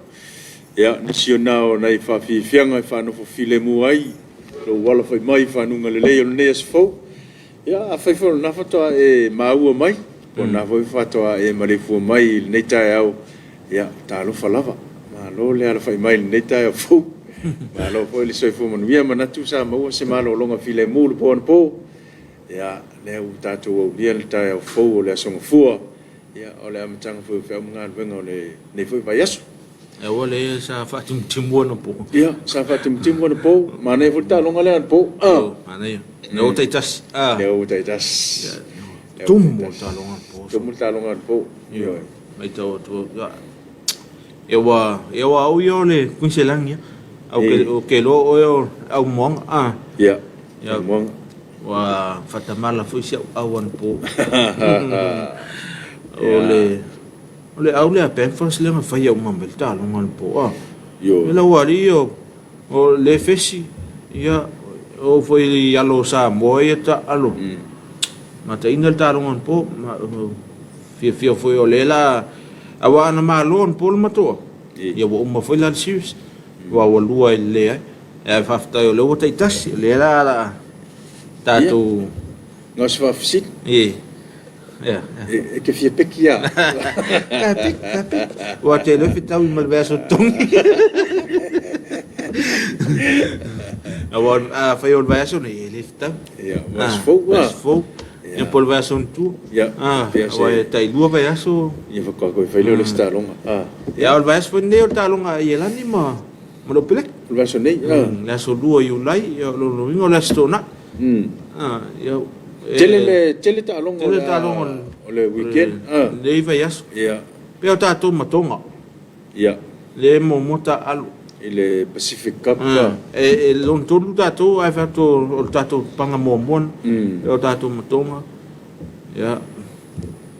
Ia, nisi o na o nai faafiafiaga e faanofo filemu ai lou alafai mai i fanuga lelei o lenei aso fou. Ia, afai foi o lena faatoa e maua mai, po o lena foi faatoa e maleifua mai i lenei taeao, ia, talofa lava. Malo le alafai mai i lenei taeao fou. Malo foi le soifua manuia. Manatu sa maua se malologa filemu i le po anapo. Ia, lea ua tatou aulia le taeao fou o le Aso Gafua, ia, o le amataga foi o feau ma galuega o lenei foi vaiaso. Aua le sa faatimutimu anapo. Ia, sa faatimutimu anapo. Manaia foi le taaloga lea anapo. Ah. Manaia. Lea ua taitasi. Ah. Lea ua taitasi. Tumu le taaloga anapo. Tumu le taaloga anapo. Ioe. Matau atu. Ia ua ia ua au ia o le Kuiniselani ia. Au ke o ke loa oe o au moaga. Ah. Ia. Ia moaga. Ua faatamala foi si au au anapo. O le o le au lea Pampers lea na faia uma mai le taaloga anapo. Ah. Ioe. E lau alii o o le fesi ia o foi i alo o Samoa ia taalo. Mataina le taaloga anapo. Fiafia foi o lea la aua ana malo anapo le matoa ia ua uma foi la le series aua ua lua i le leai. Ae faafetai o lea ua taitasi, o lea la la tatou Na o se faafesili. Ee. Ia. E te fia peki a? Ka peki, ka peki. Ua te iloa fetaui ma le vaiaso totogi. Aua afai o le vaiaso nei, e le fetau. Ia, vaiaso fou. Vaiaso fou. Ia po o le vaiaso i tua. Ia. Aua e tai lua vaiaso. Ia faatoa toe fai lea o le isi taaloga. Ia, o le vaiaso foi lenei o le taaloga a Ielani ma le Opeleki. O le vaiaso nei. Le aso 2 Iulai, ia o lona uiga o le Aso Toonai. Ia, Tele le tele taaloga o le taaloga o le weekend. Lenei vaiaso. Ia. Pei o tatou ma Tonga. Ia. Lea e muamua taaalo. I le Pacific Cup. E lona tolu tatou ae fai atu o le tatou paga muamua lena. O tatou ma Tonga. Ia.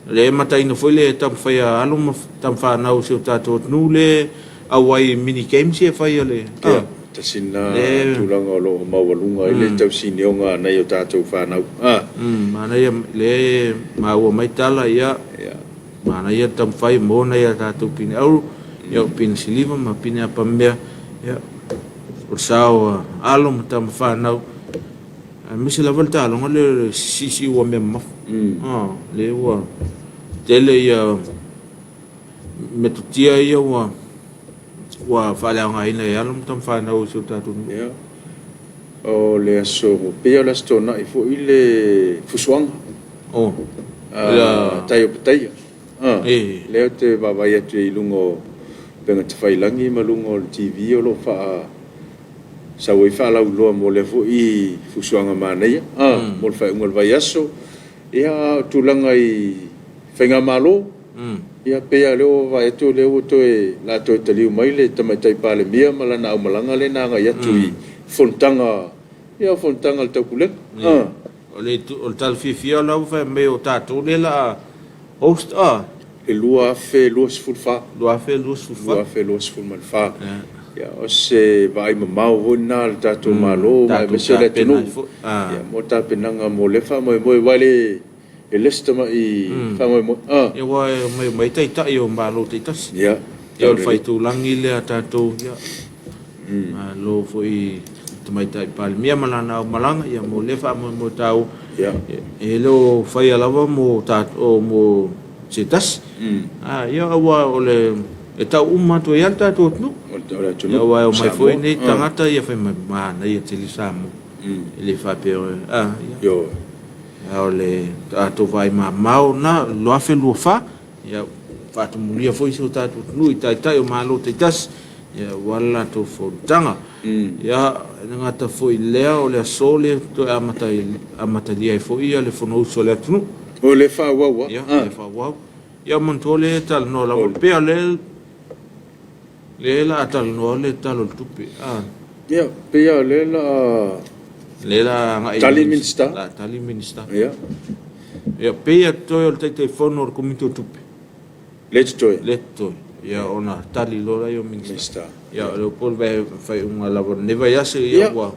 Lea e mataina foi le taumafai a alo ma tamafanau o si o tatou atunuu le auai i mini games ia e fai a le. Ia, tasi lena tulaga o lo o maualuga ai le tausinioga a nai o tatou fanau. Manaia lea e maua mai tala ia. Manaia le taumafai mo nai a tatou pine auro, ia o pine siliva ma pine apamea, ia o le sao a alo ma tama fanau, aemaise lava le taaloga lea o le siisiu ua mea mamafa. Lea ua tele ia metotia ia ua ua faaleaogaina e alo ma tama fanau o si o tatou nuu. Ia. O le aso, pei o le Aso Toonai foi le fusuaga. Oh. Tai o Pataia. Lea ou te vaavaai atu i luga o upega tafailagi ma luga o le TV o lo o faa sau ai faalauiloa mo lea foi fusuaga manaia mo le faaiuga o le vaiaso. Ia, a o tulaga i faigamalo, ia pei lava o lea ua vaavaai atu o lea ua toe la toe taliu mai le Tamaitai Palemia ma lana aumalaga lea na agai atu i fonotaga, ia o fonotaga a le Taupulega. O le o le tala fiafia o la ua fai mai o tatou lea la host a. E 2024. 2024. 2024. Ia o se vaai mamao foi lena a le tatou Malo ma aemaise o le atunuu. Ia mo tapenaga mo lea faamoemoe aua e le se tamai faamoemoe. Ia aua e omai uma ai taitai o Malo taitasi. Ia. Ia o le faitulagi lea a tatou ia. Malo foi i Tamaitai Palemia ma lana aumalaga ia mo lea faamoemoe taua. E le o faia lava mo tatou mo se tasi. Ia aua o le e tau uma atu ai lava le tatou atunuu. O le atunuu. Ia aua e omai foi nei tagata ia fai mai manaia tele Samoa. E le faapea ia. Ioe. A o le tatou vaai mamao na 2024 ia faatumulia foi si o tatou atunuu i taitai o Malo taitasi ia aua le latou fonotaga. Ia e le gata foi i lea o le aso lea toe amata amatalia ai foi ia le Fonousu a le atunuu. O le faaauau a? Ia le faaauau. Ia manatua lea e talanoa lava pea lea lea la a talanoa le Tala o le Tupe. Ia pei lava o lea la a Lea la agai tali Minisita. La tali Minisita. Ia. Ia pei a totoe o le Taitaifono o le Komiti o Tupe. Le totoe. Le totoe. Ia ona tali loa lea o Minisita. Ia o lea po o le faaiuga lava o lenei vaiaso ia ua.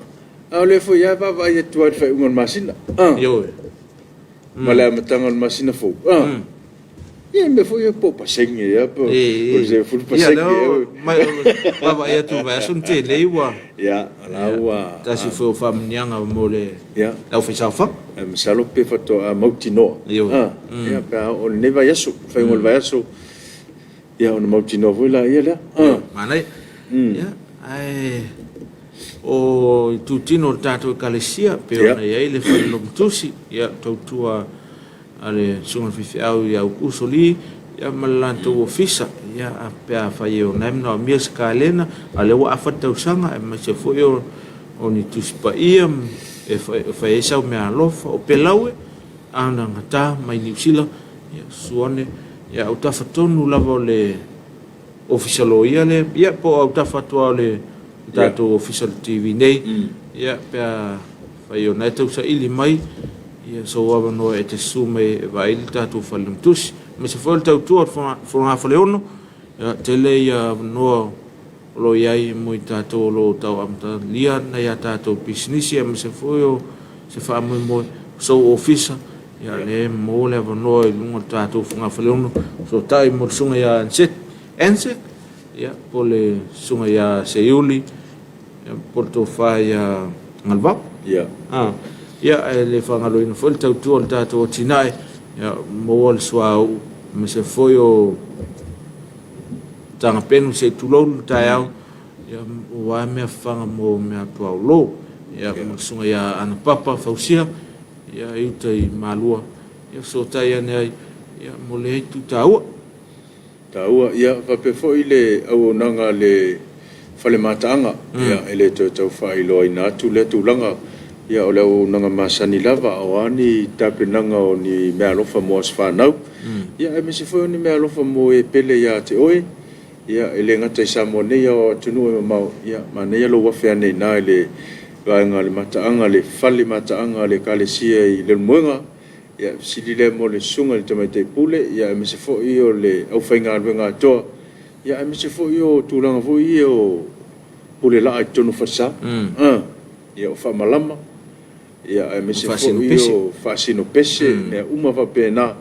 A o lea foi lava e vaavaai atu lava i le faaiuga o le masina. Ioe. Ma le amataga o le masina fou. Ah. Ia mea foi ia po o pasene ea po o se fulu pasene ea. Vaavaai atu i le vaiaso na tea nei ua. Ia, o la ua. Tasi foi o faamanuiaga mo le aufaisaofaga. Ae masalo pe faatoa mautinoa. Ioe. Ia pe a oo i lenei vaiaso, faaiuga o le vaiaso, ia ona mautinoa foi laia lea. Manaia. Ia, ae o itutino o le tatou Ekalesia pei ona i ai le Fale Logotusi, ia tautua a le Susuga i le Faifeau ia Aukuso Lee ia ma le latou ofisa, ia pe afai e ona e manaomia se kalena, a o lea ua afa le tausaga aemaise foi o ni Tusi Paia e fai ai sau meaalofa. O Pelaue, anagata mai Niu Sila, ia susu ane ia autafa tonu lava o le Ofisa Loia lea, ia po o autafa atu lava o le tatou Ofisa o le TV nei, ia pe afai o lena e tausaili mai, ia sou avanoa e te susu mai e vaai le tatou fale matusi. Aemaise foi o le tautua o le Fogafaleono, ia tele ia avanoa o lo o i ai mo i tatou o lo o tau amatalia nai a tatou pisinisi aemaise foi o se faamoemoe, sou ofisa, ia lea e maua le avanoa i luga o le tatou Fogafaleono, fesootai mo le susuga ia Ansek, ia po o le susuga ia Seiuli, ia po o le tofa ia Galuvao. Ia. Ah, ia e le faagaloina foi le tautua o le tatou atinae, ia maua le suauu aemaise foi o tagapenu se i tulou le taeao, ia aua mea fafaga mo mea tuaolo. Ia ma le susuga ia Anapapa Fausia, ia i uta i Malua, ia fesootai ane ai, ia mo lea itu taua. Taua, ia faapea foi le auaunaga a le fale mataaga, ia e le toe tau faailoaina atu lea tulaga, ia o le auaunaga masani lava, o a ni tapenaga o ni meaalofa mo aso fanau, ia aemaise foi o ni meaalofa mo e pele ia te oe, ia e le gata i Samoa nei a o atunuu e mamao, ia manaia lou afe ane i ina i le vaega o le mataaga, le fale mataaga a le Ekalesia i Leulumoega, Ia, fesili lea mo le Susuga i le Tamaitai Pule, ia aemaise foi o le aufaigaluega atoa, ia aemaise foi o tulaga foi ia o pule laa i totonu o falesa. Ia o faamalama, ia aemaise foi o faasino pese, mea uma faapena,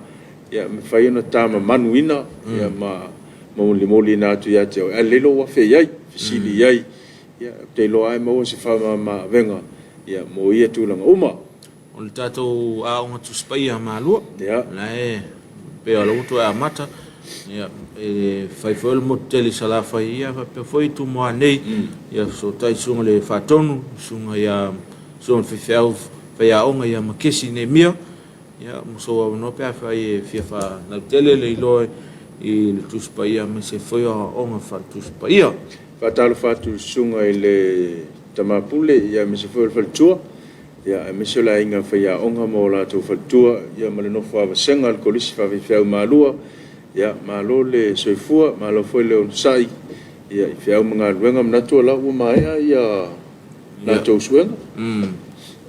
ia mafai ona ta mamanuina, ia ma molimoliina atu ia te oe. Ae lelei lou afe i ai, fesili i ai, ia ou te iloa lava e maua se faamama avega, ia mo ia tulaga uma. O le tatou Aoga Tusi Paia a Malua, la e pei o lea ua toe amata, ia, e fai foi o le motu tele i Salafai, ia faapea foi i Tumua nei, ia fesootai susuga i le Faatonu, susuga ia susuga i le Faifeau Faiaoga ia Makesi Neemia, ia mo sou avanoa pe afai e fia faalautele le iloa i le Tusi Paia aemaise foi o aoaoga faale-Tusi Paia. Faatalofa atu i le susuga i le Tama Pule, ia aemaise foi o le faletua. Ia, aemaise o le aiga faiaoga ma o latou faletua, ia ma le nofo a vasega a le Kolisi Faafaifeau Malua. Ia, malo le soifua, malo foi le onosai, ia, i feau ma galuega. Manatu o la ua maea ia latou suega.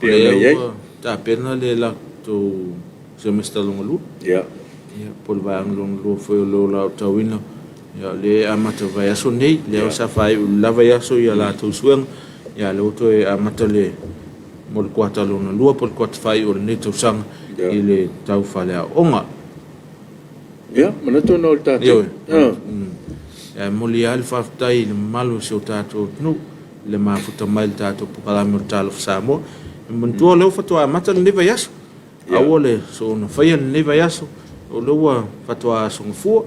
Pei ona i ai. Ua tapena le latou semester lona lua. Ia. Ia, po o le vaega lona lua foi o lo o laotauina. Ia, o lea e amata i le vaiaso lenei, lea sa faaiu i le la vaiaso ia latou suega. Ia, lea ua toe amata le mo le kuata lona lua po o le kuata faaiu o lenei tausaga i le tau faleaoga. Ia, manatu ona o le tatou. Ioe. Ia, e momoli lava le faafetai i le mamalu o si o tatou atunuu i le mafuta mai i le tatou polokalame o le Talofa Samoa. E manatua o lea ua faatoa amata lenei vaiaso. Aua le soona faia lenei vaiaso, o lea ua faatoa aso gafua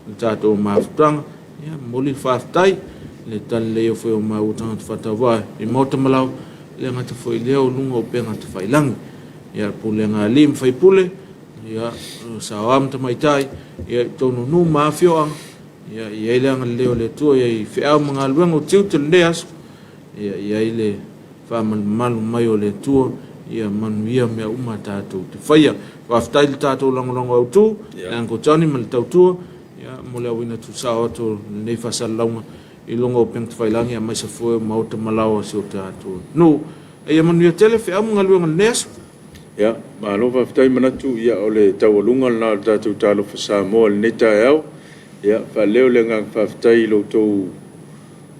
le tatou mafutaga. Ia, momoli le faafetai i le talilei foi o maua tagata faatauvaa i Maota ma Laoa, e le gata foi i lea o luga o upega tafailagi. Ia, le pulega a alii ma faipule, ia, saoa ma tamaitai, ia, i totonu o nuu ma afioaga, ia, i ai le agalelei o le Atua, ia i feau ma galuega o tiute o lenei aso, ia, i ai le faamalumalu mai o le Atua, ia manuia mea uma tatou te faia. Faafetai i le tatou lagolago autu, le Uncle Johnny ma le tautua, ia, mo le auina tuusao atu o lenei faasalalauga i luga o upega tafailagi aemaise foi o maota ma laoa o si o tatou atunuu. A ia manuia tele feau ma galuega i lenei aso. Ia, malo faafetai manatu, ia o le taualuga lena o le tatou Talofa Samoa i lenei taeao. Ia, faaleo le agaga faafetai i lo outou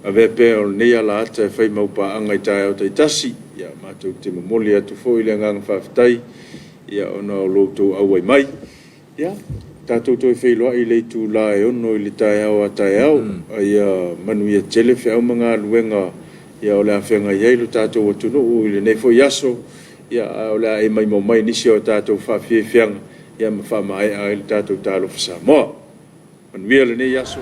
Avea pea o lenei alaata e fai maupaaga i taeao taitasi. Ia, matou te momoli atu foi le agaga faafetai. ona o lo outou auai mai. Ia, tatou toe feiloai i le itula e 6 i le taeao a taeao. Ia manuia tele feau ma galuega o le a feagai ai lo tatou atunuu i lenei foi aso, ae o le a e maimoa mai i nisi o tatou faafiafiaga ma faamaea ai le tatou Talofa Samoa. Manuia lenei aso.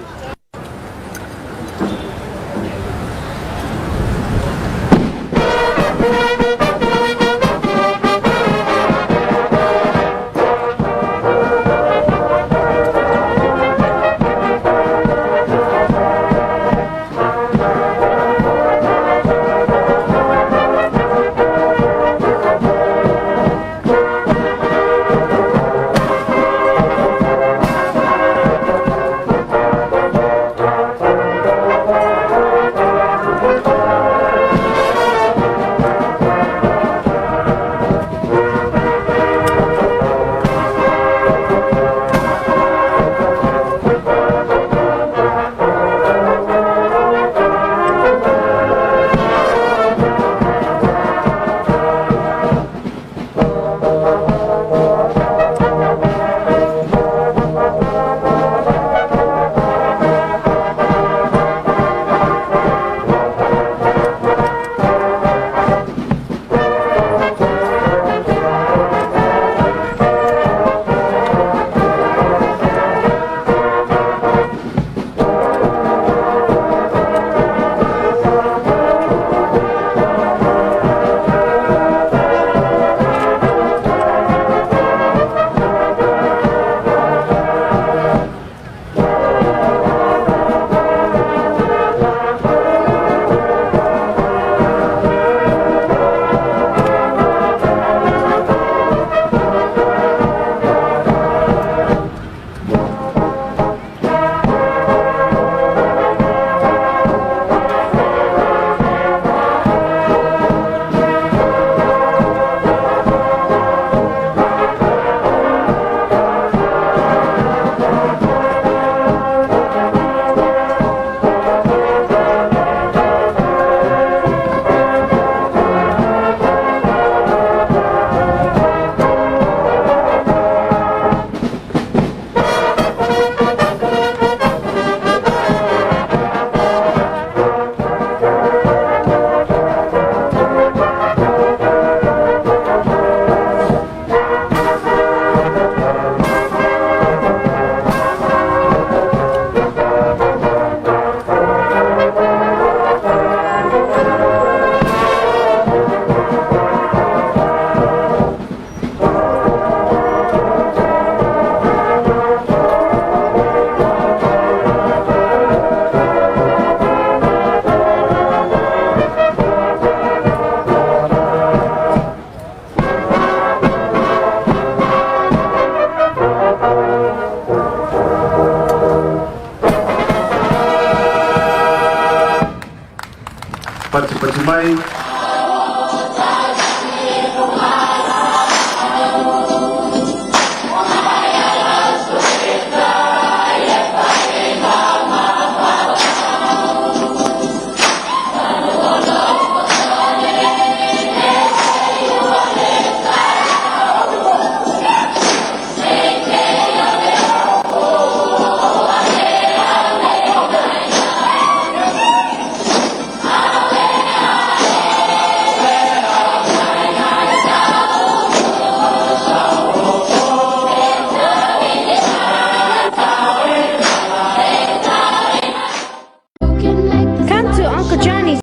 Patipati mai.